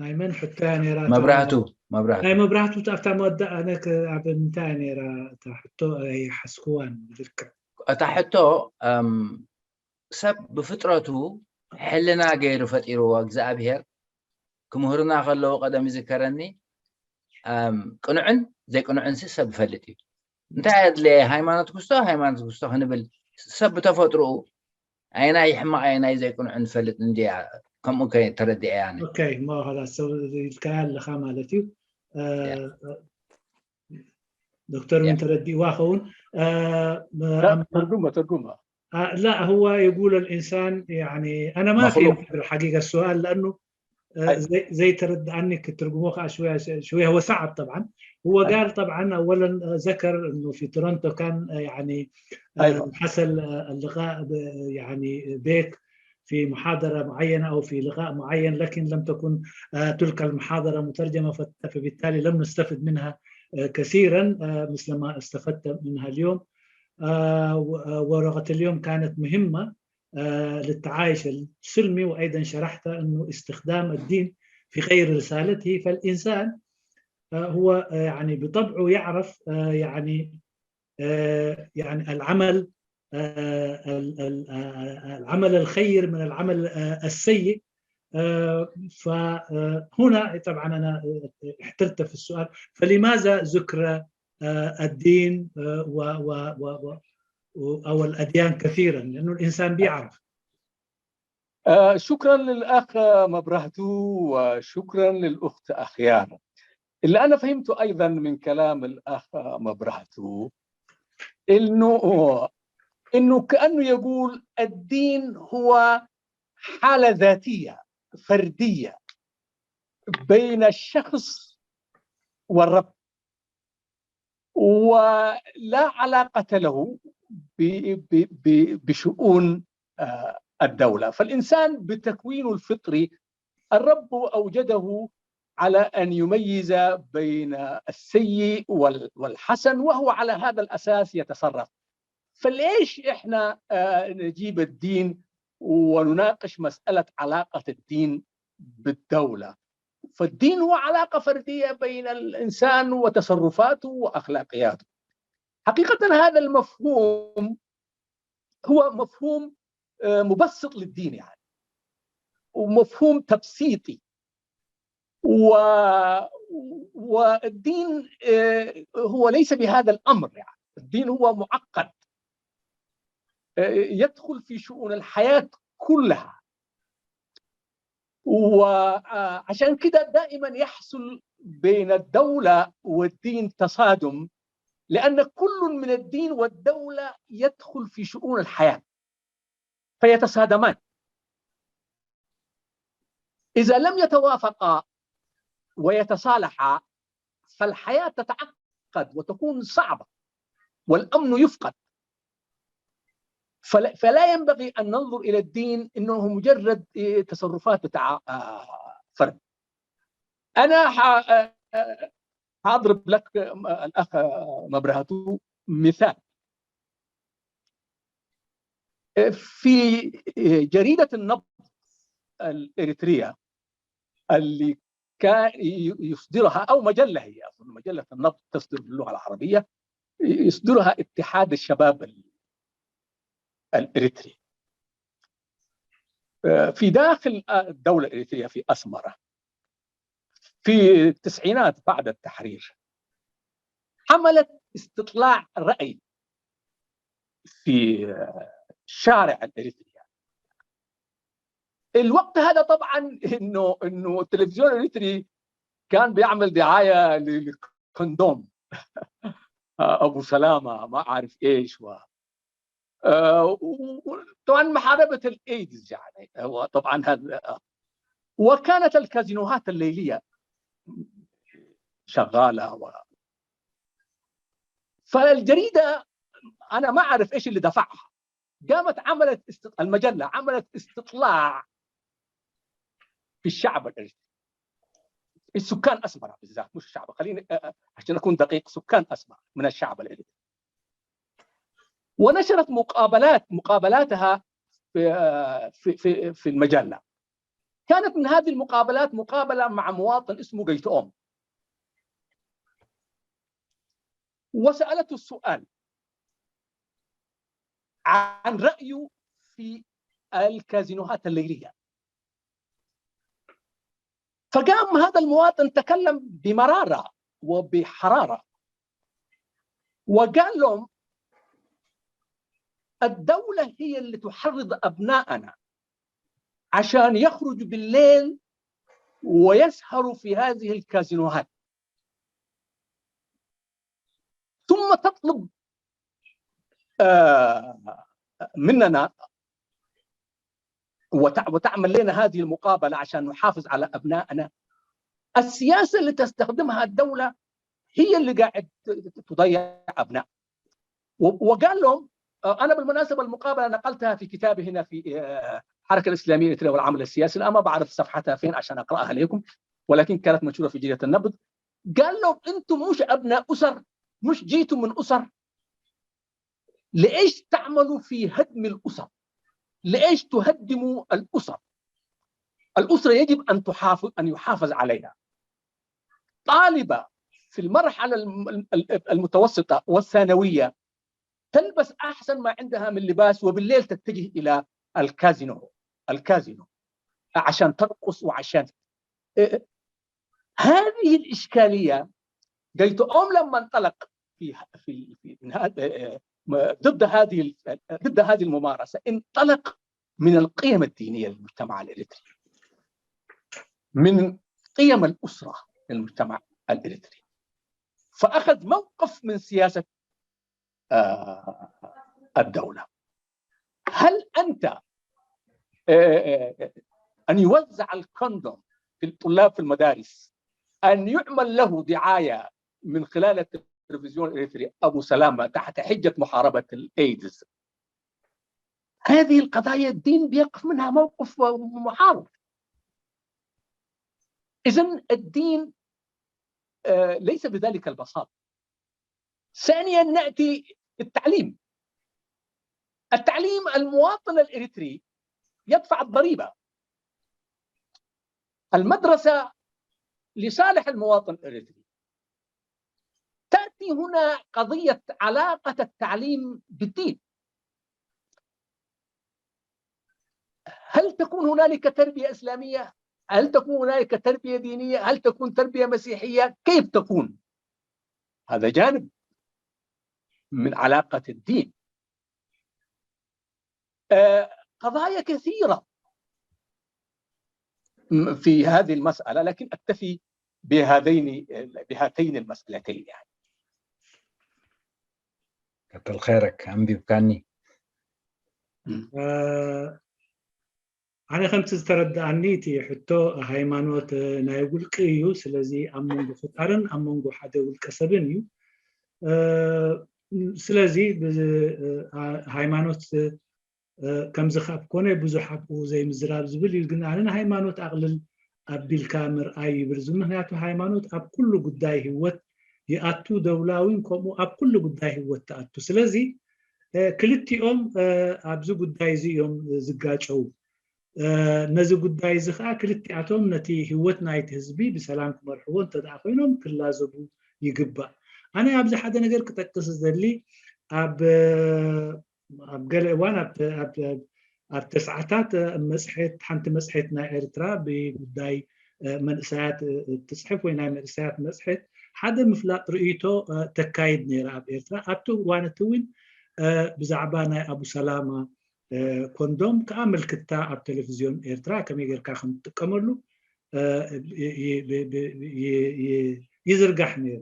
ናይ መን ሕቶ እያ ነይራ? መብራህቱ መብራህቱ። ናይ መብራህቱ ኣብታ መወዳእ ኣነ ኣብ ምንታይ ነይራ እታ ሕቶ? ኣይሓስክዋን ብልክዕ። እታ ሕቶ ሰብ ብፍጥረቱ ሕልና ገይሩ ፈጢርዎ እግዚኣብሄር። ክምህሩና ከለዉ ቀደም ይዝከረኒ፣ ቅኑዕን ዘይቅኑዕን ሰብ ይፈልጥ እዩ። እንታይ ኣድለየ ሃይማኖት ክስቶ ሃይማኖት ክስቶ ክንብል? ሰብ ብተፈጥሮኡ ኣየናይ ሕማቅ ኣየናይ ዘይቅኑዕን ዝፈልጥ እንድያ፣ ከምኡ ተረዲአ ኣነ። okay እሞ خلاص ኢልካያ ኣለካ ማለት እዩ። دكتور من تردي واخون. ترجمة ترجمة. لا هو يقول الانسان يعني انا ما فهمت الحقيقه السؤال لانه زي ترد عنك ترجموه شويه شويه، هو صعب طبعا. هو قال طبعا اولا ذكر انه في تورنتو كان يعني حصل اللقاء يعني بيك في محاضرة معينة أو في لقاء معين، لكن لم تكن تلك المحاضرة مترجمة، فبالتالي لم نستفد منها كثيرا مثل ما استفدت منها اليوم. ورقة اليوم كانت مهمة للتعايش السلمي، وأيضا شرحت أنه استخدام الدين في غير رسالته، فالإنسان هو يعني بطبعه يعرف يعني العمل الخير من العمل السيء. فهنا طبعا أنا احترت في السؤال، فلماذا ذكر الدين أو الأديان كثيرا؟ لأنه الإنسان بيعرف. شكرا للأخ مبرهتو وشكرا للأخت أخيار. اللي أنا فهمته أيضا من كلام الأخ مبرهتو إنه كأنه يقول الدين هو حالة ذاتية فردية بين الشخص والرب، ولا علاقة له بشؤون الدولة. فالإنسان بتكوينه الفطري الرب أوجده على أن يميز بين السيء والحسن، وهو على هذا الأساس يتصرف. فليش إحنا نجيب الدين ونناقش مسألة علاقة الدين بالدولة؟ فالدين هو علاقة فردية بين الإنسان وتصرفاته وأخلاقياته. حقيقة هذا المفهوم هو مفهوم مبسط للدين يعني. ومفهوم تبسيطي، والدين هو ليس بهذا الأمر. يعني الدين هو معقد، يدخل في شؤون الحياة كلها، وعشان كده دائما يحصل بين الدولة والدين تصادم، لأن كل من الدين والدولة يدخل في شؤون الحياة فيتصادمان. إذا لم يتوافقا ويتصالحا فالحياة تتعقد وتكون صعبة والأمن يفقد. فلا ينبغي أن ننظر إلى الدين إنه مجرد تصرفات بتاع فرد. أنا حاضرب لك الأخ مبرهتو مثال. في جريدة النبض الإريترية اللي كان يصدرها، أو مجلة، هي أظن مجلة النبض تصدر باللغة العربية، يصدرها اتحاد الشباب الإريتري في داخل الدولة الإريترية في أسمرة في التسعينات بعد التحرير. عملت استطلاع رأي في شارع الإريتريا الوقت هذا. طبعا انه التلفزيون الإريتري كان بيعمل دعاية للكوندوم ابو سلامة ما اعرف ايش، طبعا محاربة الايدز يعني، هو طبعا هذا. وكانت الكازينوهات الليلية شغالة فالجريدة انا ما اعرف ايش اللي دفعها، قامت عملت المجلة عملت استطلاع في الشعب الإريتري، السكان أسمرة بالذات، مش الشعب، خليني عشان أكون دقيق، سكان أسمرة من الشعب الإريتري، ونشرت مقابلاتها في في في في المجلة. كانت من هذه المقابلات مقابلة مع مواطن اسمه جيتوم، وسألته السؤال عن رأيه في الكازينوهات الليلية. فقام هذا المواطن تكلم بمرارة وبحرارة وقال لهم: الدولة هي اللي تحرض أبناءنا عشان يخرجوا بالليل ويسهروا في هذه الكازينوهات، ثم تطلب مننا وتعمل لنا هذه المقابلة عشان نحافظ على أبنائنا. السياسة اللي تستخدمها الدولة هي اللي قاعد تضيع أبناء. وقال لهم، أنا بالمناسبة المقابلة نقلتها في كتابي هنا في الحركة الإسلامية الإريترية والعمل السياسي، الآن ما بعرف صفحتها فين عشان أقرأها لكم، ولكن كانت منشورة في جريدة النبض. قال لهم: أنتم مش أبناء أسر، مش جيتوا من أسر، لإيش تعملوا في هدم الأسر؟ لإيش تهدموا الأسر؟ الأسرة يجب أن تحافظ، أن يحافظ عليها. طالبة في المرحلة المتوسطة والثانوية تلبس أحسن ما عندها من لباس، وبالليل تتجه إلى الكازينو عشان ترقص وعشان هذه الإشكالية. جيتوم لما انطلق في في في ضد هذه الممارسة، انطلق من القيم الدينية للمجتمع الإريتري، من قيم الأسرة للمجتمع الإريتري، فأخذ موقف من سياسة الدولة. هل أنت أن يوزع الكوندوم في الطلاب في المدارس، أن يعمل له دعاية من خلال التلفزيون الإريتري أبو سلامة تحت حجة محاربة الإيدز، هذه القضايا الدين بيقف منها موقف معارض. إذن الدين ليس بذلك البساطة. ثانيا نأتي التعليم. التعليم، المواطن الإريتري يدفع الضريبة، المدرسة لصالح المواطن الإريتري. تأتي هنا قضية علاقة التعليم بالدين. هل تكون هنالك تربية إسلامية؟ هل تكون هنالك تربية دينية؟ هل تكون تربية مسيحية؟ كيف تكون؟ هذا جانب من علاقة الدين. قضايا كثيرة في هذه المسألة، لكن أكتفي بهاتين المسألتين يعني. كتر خيرك أنبي بكاني. ኣነ ከምቲ ዝተረዳእኒ እቲ ሕቶ ሃይማኖት ናይ ውልቂ እዩ። ስለዚ ኣብ መንጎ ፈጣርን ኣብ መንጎ ሓደ ውልቀ ሰብን እዩ። ስለዚ ሃይማኖት ከምዚ ካብ ኮነ ብዙሕ ኣብኡ ዘይምዝራብ ዝብል እዩ። ግን ኣነ ንሃይማኖት ኣቕልል ኣቢልካ ምርኣይ ይብል። እዚ ምክንያቱ ሃይማኖት ኣብ ኩሉ ጉዳይ ሂወት ይኣቱ፣ ደውላውን ከምኡ ኣብ ኩሉ ጉዳይ ሂወት ትኣቱ። ስለዚ ክልቲኦም ኣብዚ ጉዳይ እዚ እዮም ዝጋጨው። ነዚ ጉዳይ እዚ ከዓ ክልቲኣቶም ነቲ ሂወት ናይቲ ህዝቢ ብሰላም ክመርሕዎ እንተደኣ ኮይኖም ክላዘቡ ይግባእ። ኣነ ኣብዚ ሓደ ነገር ክጠቅስ ዝደሊ፣ ኣብ ገለ እዋን ኣብ ተስዓታት መፅሔት፣ ሓንቲ መፅሔት ናይ ኤርትራ ብጉዳይ መንእሰያት እትፅሕፍ ወይ ናይ መንእሰያት መፅሔት፣ ሓደ ምፍላጥ ርእይቶ ተካይድ ነይራ ኣብ ኤርትራ። ኣብቲ እዋን እቲ እውን ብዛዕባ ናይ ኣቡ ሰላማ ኮንዶም ከዓ ምልክታ ኣብ ቴሌቭዝዮን ኤርትራ ከመይ ጌርካ ከም ትጥቀመሉ ይዝርጋሕ ነይሩ።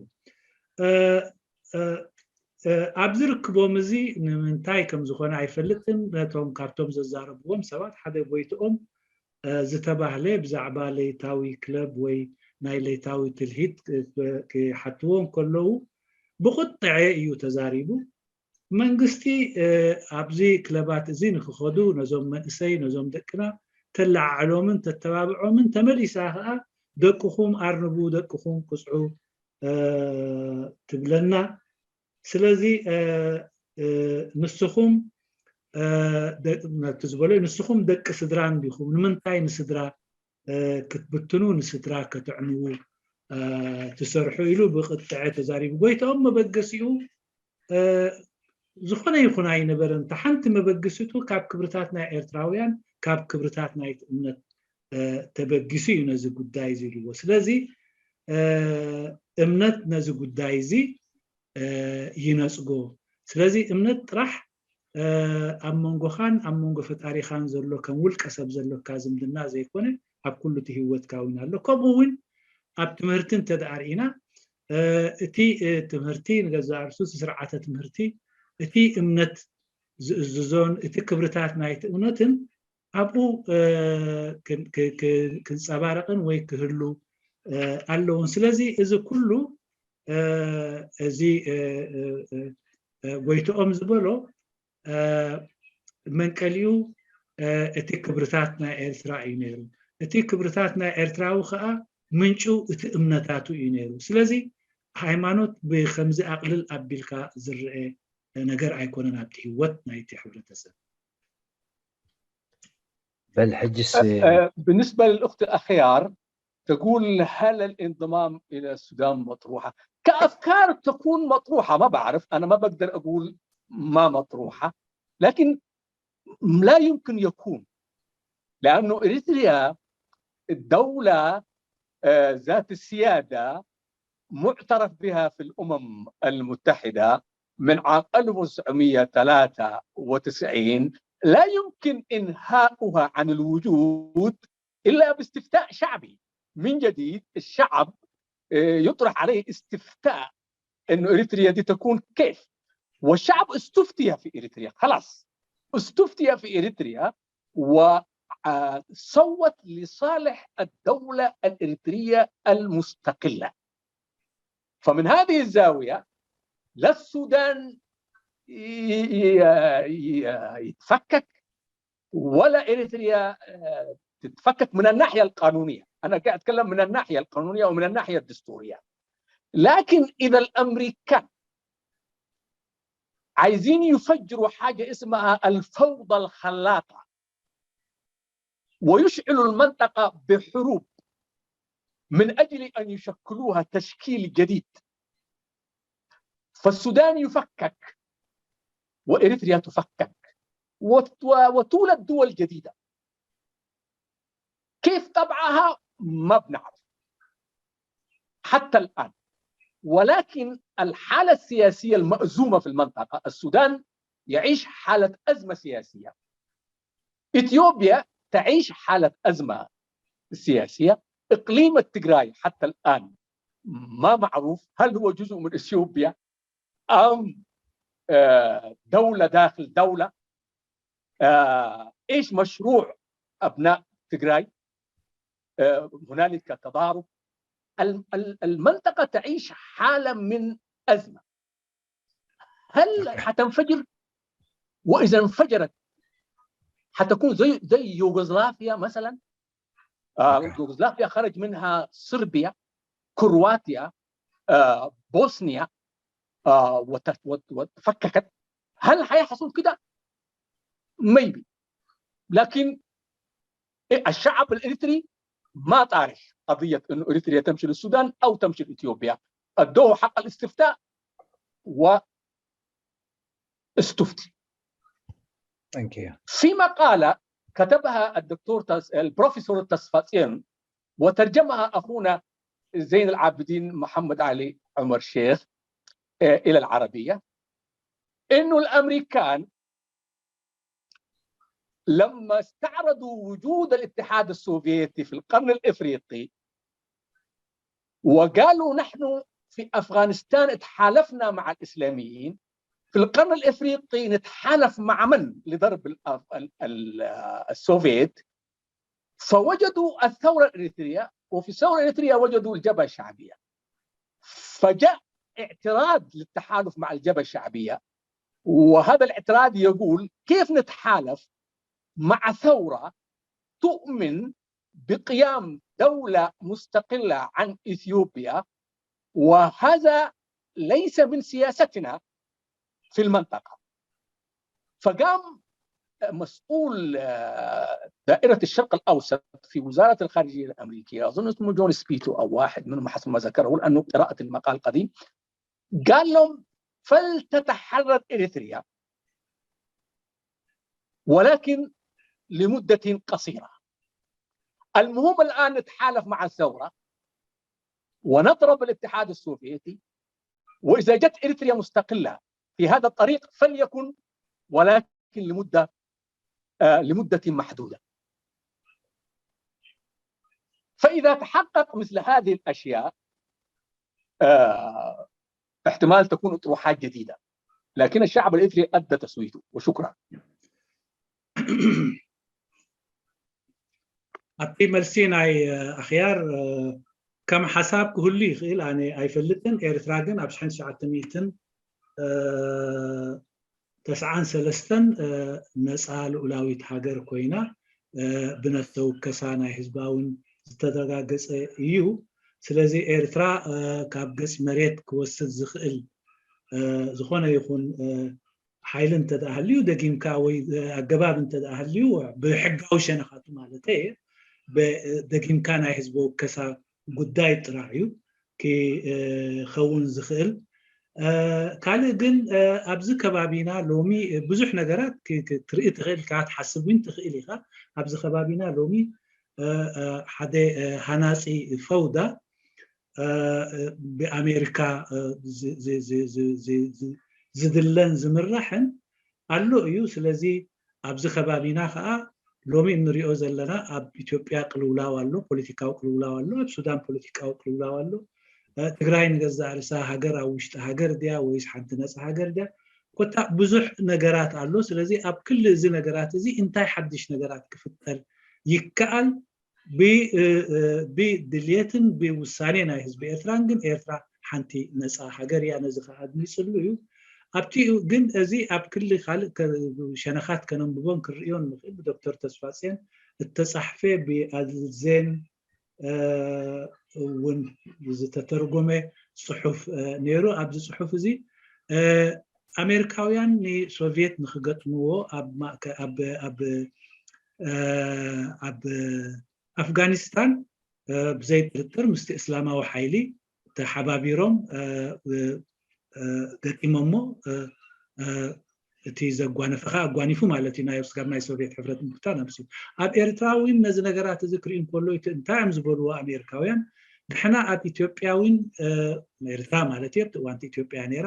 ኣብዚ ርክቦም እዚ ንምንታይ ከም ዝኾነ ኣይፈልጥን፣ ነቶም ካብቶም ዘዛረብዎም ሰባት ሓደ ጎይትኦም ዝተባህለ ብዛዕባ ለይታዊ ክለብ ወይ ናይ ለይታዊ ትልሂት ክሓትዎ ከለዉ ብቁጥዐ እዩ ተዛሪቡ። መንግስቲ ኣብዚ ክለባት እዚ ንክኸዱ ነዞም መንእሰይ ነዞም ደቅና ተለዓዕሎምን ተተባብዖምን፣ ተመሊሳ ከዓ ደቅኹም ኣርንቡ፣ ደቅኹም ቅፅዑ ትብለና። ስለዚ ንስኹም ነቲ ዝበሎ ንስኹም ደቂ ስድራ እንዲኹም፣ ንምንታይ ንስድራ ክትብትኑ ንስድራ ከተዕንዉ ትሰርሑ ኢሉ ብቅጥዐ ተዛሪቡ። ጎይታኦም መበገሲኡ ዝኾነ ይኹን ኣይነበረን። እታ ሓንቲ መበግሲቱ ካብ ክብርታት ናይ ኤርትራውያን፣ ካብ ክብርታት ናይቲ እምነት ተበጊሱ እዩ ነዚ ጉዳይ እዚ ኢልዎ። ስለዚ እምነት ነዚ ጉዳይ እዚ ይነፅጎ። ስለዚ እምነት ጥራሕ ኣብ መንጎኻን ኣብ መንጎ ፈጣሪኻን ዘሎ ከም ውልቀ ሰብ ዘለካ ዝምድና ዘይኮነ ኣብ ኩሉ እቲ ሂወትካ እውን ኣሎ። ከምኡ እውን ኣብ ትምህርቲ እንተደኣ ርኢና እቲ ትምህርቲ ንገዛእ ርእሱ እቲ ስርዓተ ትምህርቲ እቲ እምነት ዝእዝዞን እቲ ክብርታት ናይቲ እምነትን ኣብኡ ክንፀባረቕን ወይ ክህሉ ኣለዎን። ስለዚ እዚ ኩሉ እዚ ጎይትኦም ዝበሎ መንቀሊኡ እቲ ክብርታት ናይ ኤርትራ እዩ ነይሩ። እቲ ክብርታት ናይ ኤርትራዊ ከዓ ምንጩ እቲ እምነታቱ እዩ ነይሩ። ስለዚ ሃይማኖት ብከምዚ ኣቅልል ኣቢልካ ዝረአ ነገር ኣይኮነን ኣብቲ ሂወት ናይቲ ሕብረተሰብ። በል ሕጅስ بالنسبة للأخت أخيار، تقول هل الانضمام إلى السودان مطروحة؟ كأفكار تكون مطروحة، ما بعرف، أنا ما بقدر أقول ما مطروحة، لكن لا يمكن يكون، لأنه إريتريا الدولة ذات السيادة معترف بها في الأمم المتحدة من عام 1993، لا يمكن إنهاؤها عن الوجود إلا باستفتاء شعبي من جديد. الشعب يطرح عليه استفتاء انه اريتريا دي تكون كيف، والشعب استفتي في اريتريا، خلاص استفتي في اريتريا وصوت لصالح الدولة الاريتريه المستقلة. فمن هذه الزاوية لا السودان يتفكك ولا اريتريا تتفكك من الناحية القانونية. انا قاعد اتكلم من الناحية القانونية ومن الناحية الدستورية. لكن اذا الامريكان عايزين يفجروا حاجة اسمها الفوضى الخلاقه ويشعلوا المنطقة بحروب من اجل ان يشكلوها تشكيل جديد، فالسودان يفكك واريتريا تفكك وتولد دول جديدة. كيف طبعها ما بنعرف حتى الآن، ولكن الحالة السياسية المأزومة في المنطقة، السودان يعيش حالة أزمة سياسية، إثيوبيا تعيش حالة أزمة سياسية، إقليم التجراي حتى الآن ما معروف هل هو جزء من إثيوبيا أم دولة داخل دولة. إيش مشروع أبناء تجراي؟ هنالك تضارب. المنطقة تعيش حالة من أزمة. هل حتنفجر؟ وإذا انفجرت حتكون زي يوغوسلافيا مثلا. يوغوسلافيا خرج منها صربيا، كرواتيا، بوسنيا، وتفككت. هل حيحصل كده؟ maybe. لكن الشعب الإريتري ما طارح قضية أنه إريتريا تمشي للسودان أو تمشي لإثيوبيا. أدوه حق الاستفتاء واستفتي. Thank you. في مقالة كتبها الدكتور البروفيسور تسفاتين وترجمها أخونا زين العابدين محمد علي عمر شيخ إلى العربية، إنه الأمريكان لما استعرضوا وجود الاتحاد السوفيتي في القرن الإفريقي وقالوا نحن في أفغانستان اتحالفنا مع الإسلاميين، في القرن الإفريقي نتحالف مع من لضرب السوفيت؟ فوجدوا الثورة الإريترية، وفي الثورة الإريترية وجدوا الجبهة الشعبية. فجاء اعتراض للتحالف مع الجبهة الشعبية، وهذا الاعتراض يقول كيف نتحالف مع ثورة تؤمن بقيام دولة مستقلة عن إثيوبيا، وهذا ليس من سياستنا في المنطقة. فقام مسؤول دائرة الشرق الأوسط في وزارة الخارجية الأمريكية، أظن اسمه جون سبيتو أو واحد منهم حسب ما ذكره لأنه قراءة المقال قديم، قال لهم فلتتحرر إريتريا ولكن لمدة قصيرة. المهم الآن نتحالف مع الثورة ونضرب الاتحاد السوفيتي، وإذا جت إريتريا مستقلة في هذا الطريق فليكن، ولكن لمدة محدودة. فإذا تحقق مثل هذه الأشياء احتمال تكون أطروحات جديدة، لكن الشعب الإريتري أدى تسويته. وشكرا. ኣብቲ መልሲ ናይ ኣኽያር ከም ሓሳብ ክህሉ ይኽእል ኣነ ኣይፈልጥን። ኤርትራ ግን ኣብ 1993 ነፃ ልኡላዊት ሃገር ኮይና ብነፍሰ ውከሳ ናይ ህዝባውን ዝተረጋገፀ እዩ። ስለዚ ኤርትራ ካብ ገፅ መሬት ክወስድ ዝኽእል ዝኾነ ይኹን ሓይሊ እንተደኣ ሃልዩ ደጊምካ ወይ ኣገባብ እንተደኣ ሃልዩ ብሕጋዊ ሸነኻቱ ማለት እየ ደጊምካ ናይ ህዝቢ ውከሳ ጉዳይ ጥራሕ እዩ ክኸውን ዝኽእል። ካልእ ግን ኣብዚ ከባቢና ሎሚ ብዙሕ ነገራት ክትርኢ ትኽእል ኢካ፣ ትሓስብ እውን ትኽእል ኢኻ። ኣብዚ ከባቢና ሎሚ ሓደ ሃናፂ ፈውዳ ብኣሜሪካ ዝድለን ዝምራሕን ኣሎ እዩ። ስለዚ ኣብዚ ከባቢና ከዓ ሎሚ እንሪኦ ዘለና ኣብ ኢትዮጵያ ቅልውላው ኣሎ፣ ፖለቲካዊ ቅልውላው ኣሎ፣ ኣብ ሱዳን ፖለቲካዊ ቅልውላው ኣሎ። ትግራይ ንገዛእ ርእሳ ሃገር ኣብ ውሽጢ ሃገር ድያ ወይስ ሓንቲ ነፃ ሃገር ድያ፣ ኮታ ብዙሕ ነገራት ኣሎ። ስለዚ ኣብ ክሊ እዚ ነገራት እዚ እንታይ ሓድሽ ነገራት ክፍጠር ይከኣል ብድልየትን ብውሳኔ ናይ ህዝቢ ኤርትራን ግን ኤርትራ ሓንቲ ነፃ ሃገር እያ፣ ነዚ ከዓ ኣድሚፅሉ እዩ። ኣብቲ ግን እዚ ኣብ ክሊ ካልእ ሸነኻት ከነንብቦን ክንሪኦን ንኽእል ብዶክተር ተስፋፅዮን እተፃሕፈ ብኣልዜን እውን ዝተተርጎመ ፅሑፍ ነይሩ። ኣብዚ ፅሑፍ እዚ ኣሜሪካውያን ንሶቪየት ንክገጥምዎ ኣብ ኣፍጋኒስታን ብዘይጥርጥር ምስቲ እስላማዊ ሓይሊ ተሓባቢሮም ገጢሞሞ። እቲ ዘጓነፈ ከዓ ኣጓኒፉ ማለት እዩ ናይ ስጋብ ናይ ሶቪየት ሕብረት ምብታን ኣምፅኡ። ኣብ ኤርትራ እውን ነዚ ነገራት እዚ ክርኢ እንከሎ እቲ እንታይ እዮም ዝበልዎ ኣሜሪካውያን፣ ንሕና ኣብ ኢትዮጵያ እውን፣ ኤርትራ ማለት እዩ ኣብቲ እዋንቲ ኢትዮጵያ ነይራ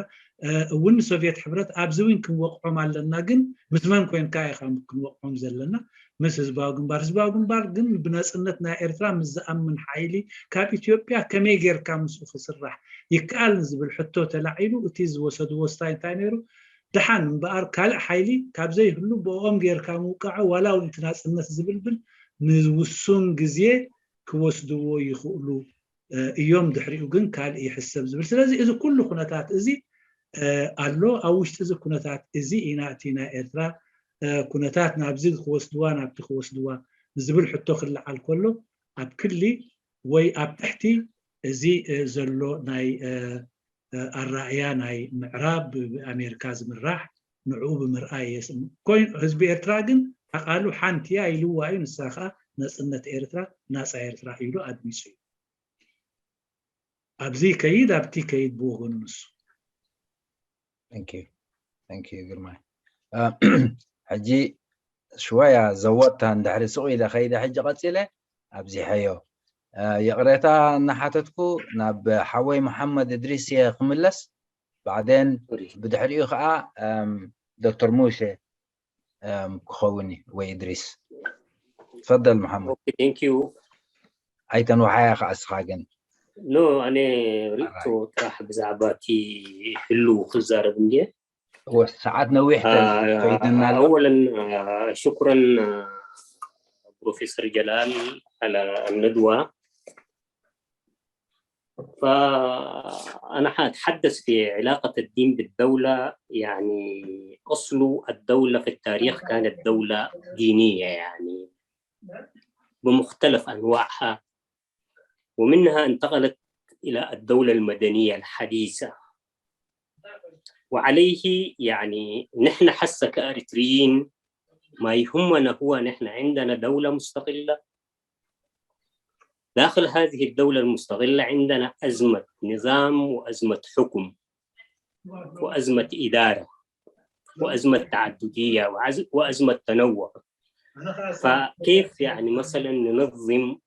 እውን፣ ሶቪየት ሕብረት ኣብዚ እውን ክንወቅዖም ኣለና። ግን ምስ መን ኮንካ ኢኻ ክንወቅዖም ዘለና? ምስ ህዝባዊ ግንባር። ህዝባዊ ግንባር ግን ብነፅነት ናይ ኤርትራ ምስ ዝኣምን ሓይሊ ካብ ኢትዮጵያ ከመይ ጌርካ ምስኡ ክስራሕ ይከኣል ዝብል ሕቶ ተላዒሉ። እቲ ዝወሰድዎ ስታይ እንታይ ነይሩ? ድሓን እምበኣር ካልእ ሓይሊ ካብ ዘይህሉ ብኦም ጌርካ ምውቃዑ ዋላ እውን እቲ ናፅነት ዝብልብል ንውሱን ግዜ ክወስድዎ ይኽእሉ እዮም፣ ድሕሪኡ ግን ካልእ ይሕሰብ ዝብል። ስለዚ እዚ ኩሉ ኩነታት እዚ ኣሎ። ኣብ ውሽጢ እዚ ኩነታት እዚ ኢና እቲ ናይ ኤርትራ ኩነታት ናብዚ ክወስድዋ ናብቲ ክወስድዋ ዝብል ሕቶ ክለዓል ከሎ ኣብ ክሊ ወይ ኣብ ትሕቲ እዚ ዘሎ ናይ ኣራእያ ናይ ምዕራብ ብኣሜሪካ ዝምራሕ ንዕኡ ብምርኣይ ኮይኑ፣ ህዝቢ ኤርትራ ግን ኣቃሉ ሓንቲ እያ ኢልዋ እዩ። ንሳ ከዓ ነፅነት ኤርትራ፣ ናፃ ኤርትራ ኢሉ ኣድሚፁ እዩ። ኣብዚ ከይድ ኣብቲ ከይድ ብወገኑ ንሱ። Thank you ግርማይ። ሕጂ ሽወያ ዘወጥታ እንድሕሪ ሱቕ ኢለ ከይደ ሕጂ ቀፂለ ኣብዚሐዮ ይቕሬታ እናሓተትኩ ናብ ሓወይ መሓመድ እድሪስ እየ ክምለስ። بعدين ብድሕሪኡ ከዓ ዶክተር ሙሴ ክኸውን እዩ ወይ እድሪስ። تفضل محمد. Okay, thank you. ኣይተንውሓያ ከዓ እስኻ ግን። No, ኣነ ርእቶ ጥራሕ ብዛዕባ እቲ ህልው ክዛረብ እንድየ። ሰዓት ነዊሕ ከይድና ኣሎ። اولا شكرا بروفيسور جلال على الندوة. فأنا حأتحدث في علاقة الدين بالدولة. يعني أصل الدولة في التاريخ كانت دولة دينية، يعني بمختلف أنواعها، ومنها انتقلت إلى الدولة المدنية الحديثة. وعليه يعني نحن حس كأريتريين ما يهمنا هو نحن عندنا دولة مستقلة، داخل هذه الدولة المستقلة عندنا أزمة نظام وأزمة حكم وأزمة إدارة وأزمة تعددية وأزمة تنوع. فكيف يعني مثلا ننظم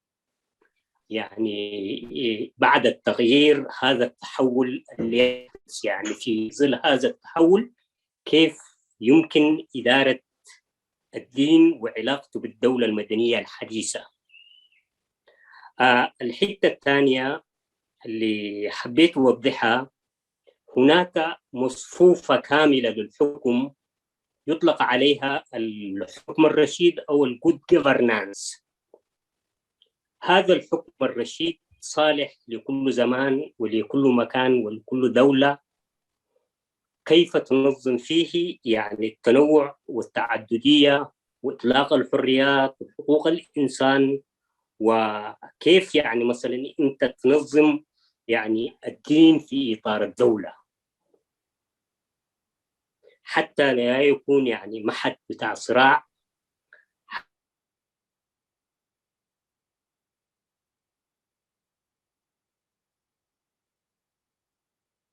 يعني بعد التغيير هذا التحول اللي يعني في ظل هذا التحول كيف يمكن إدارة الدين وعلاقته بالدولة المدنية الحديثة؟ الحتة الثانية اللي حبيت أوضحها، هناك مصفوفة كاملة للحكم يطلق عليها الحكم الرشيد أو ال good governance. هذا الحكم الرشيد صالح لكل زمان ولكل مكان ولكل دولة. كيف تنظم فيه يعني التنوع والتعددية وإطلاق الحريات وحقوق الإنسان، وكيف يعني مثلا أنت تنظم يعني الدين في إطار الدولة حتى لا يكون يعني محك بتاع صراع.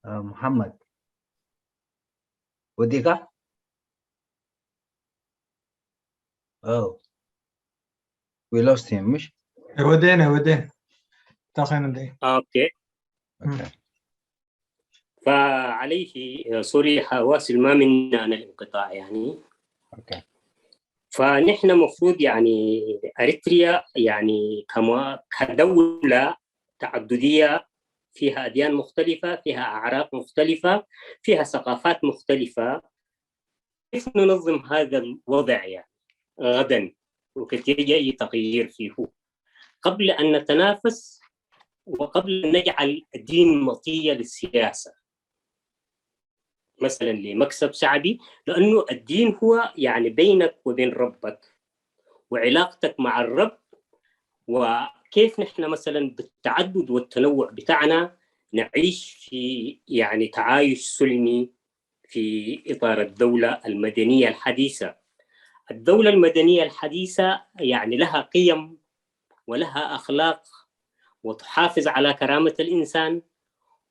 محمد وديكا؟ Oh, we lost him مش؟ ودينا ودينا تاخينا دي. Okay. Okay. فعليه sorry حواصل ما منا أنا الانقطاع يعني. Okay. فنحن مفروض يعني أريتريا يعني كما كدولة تعددية فيها أديان مختلفة، فيها أعراق مختلفة، فيها ثقافات مختلفة، كيف ننظم هذا الوضع يعني غدا وكيف يجي أي تغيير فيه قبل أن نتنافس وقبل أن نجعل الدين مطية للسياسة مثلا لمكسب شعبي؟ لأنه الدين هو يعني بينك وبين ربك وعلاقتك مع الرب، وكيف نحن مثلا بالتعدد والتنوع بتاعنا نعيش في يعني تعايش سلمي في إطار الدولة المدنية الحديثة. الدولة المدنية الحديثة يعني لها قيم ولها أخلاق وتحافظ على كرامة الإنسان،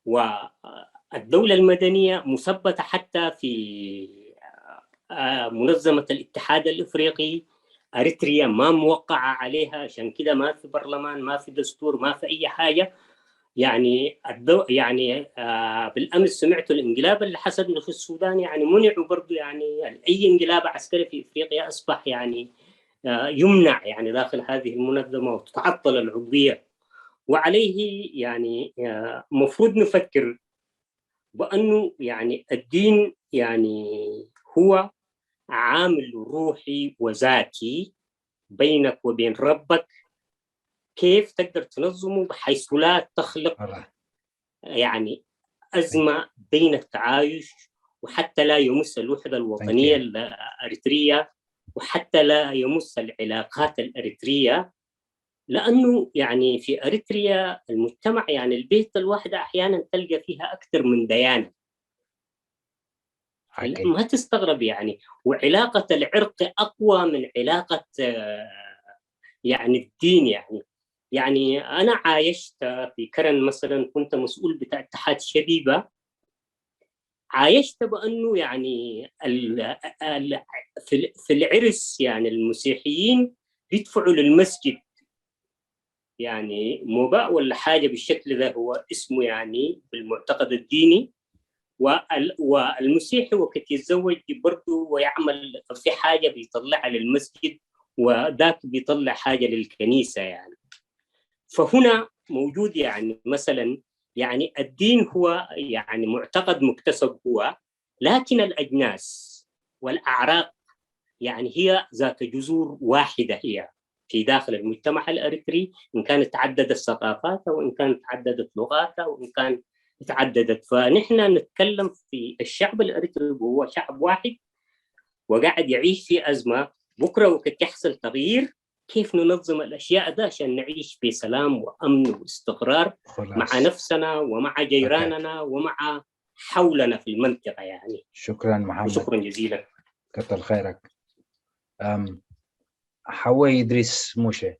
والدولة المدنية مثبتة حتى في منظمة الاتحاد الإفريقي أريتريا ما موقعة عليها، عشان كده ما في برلمان، ما في دستور، ما في أي حاجة. يعني يعني بالأمس سمعت الانقلاب اللي حصل في السودان، يعني منعوا برضو، يعني أي انقلاب عسكري في إفريقيا أصبح يعني يمنع يعني داخل هذه المنظمة وتتعطل العضوية. وعليه يعني مفروض نفكر بأنه يعني الدين يعني هو عامل روحي وذاتي بينك وبين ربك، كيف تقدر تنظمه بحيث لا تخلق يعني أزمة بين التعايش، وحتى لا يمس الوحدة الوطنية الأريترية، وحتى لا يمس العلاقات الأريترية. لأنه يعني في أريتريا المجتمع يعني البيت الواحدة أحيانا تلقى فيها أكثر من ديانة، ما تستغرب يعني. وعلاقة العرق أقوى من علاقة يعني الدين. يعني أنا عايشت في كرن مثلا، كنت مسؤول بتاع اتحاد شبيبة، عايشت بأنه يعني في العرس يعني المسيحيين بيدفعوا للمسجد يعني مباء ولا حاجة بالشكل ده، هو اسمه يعني بالمعتقد الديني. والمسيحي وقت يتزوج برضه ويعمل في حاجة بيطلعها للمسجد، وذاك بيطلع حاجة للكنيسة يعني. فهنا موجود يعني مثلا يعني الدين هو يعني معتقد مكتسب هو، لكن الأجناس والأعراق يعني هي ذات جذور واحدة هي في داخل المجتمع الأريتري، إن كانت تعددت ثقافاته وإن كانت تعددت لغاته وإن كان تعددت. فنحن نتكلم في الشعب الأريتري وهو شعب واحد وقاعد يعيش في أزمة. بكرة وقت يحصل تغيير كيف ننظم الأشياء ده عشان نعيش بسلام وأمن واستقرار مع نفسنا ومع جيراننا ومع حولنا في المنطقة يعني. شكرا محمد، وشكرا جزيلا، كتر خيرك. حوي إدريس موشي.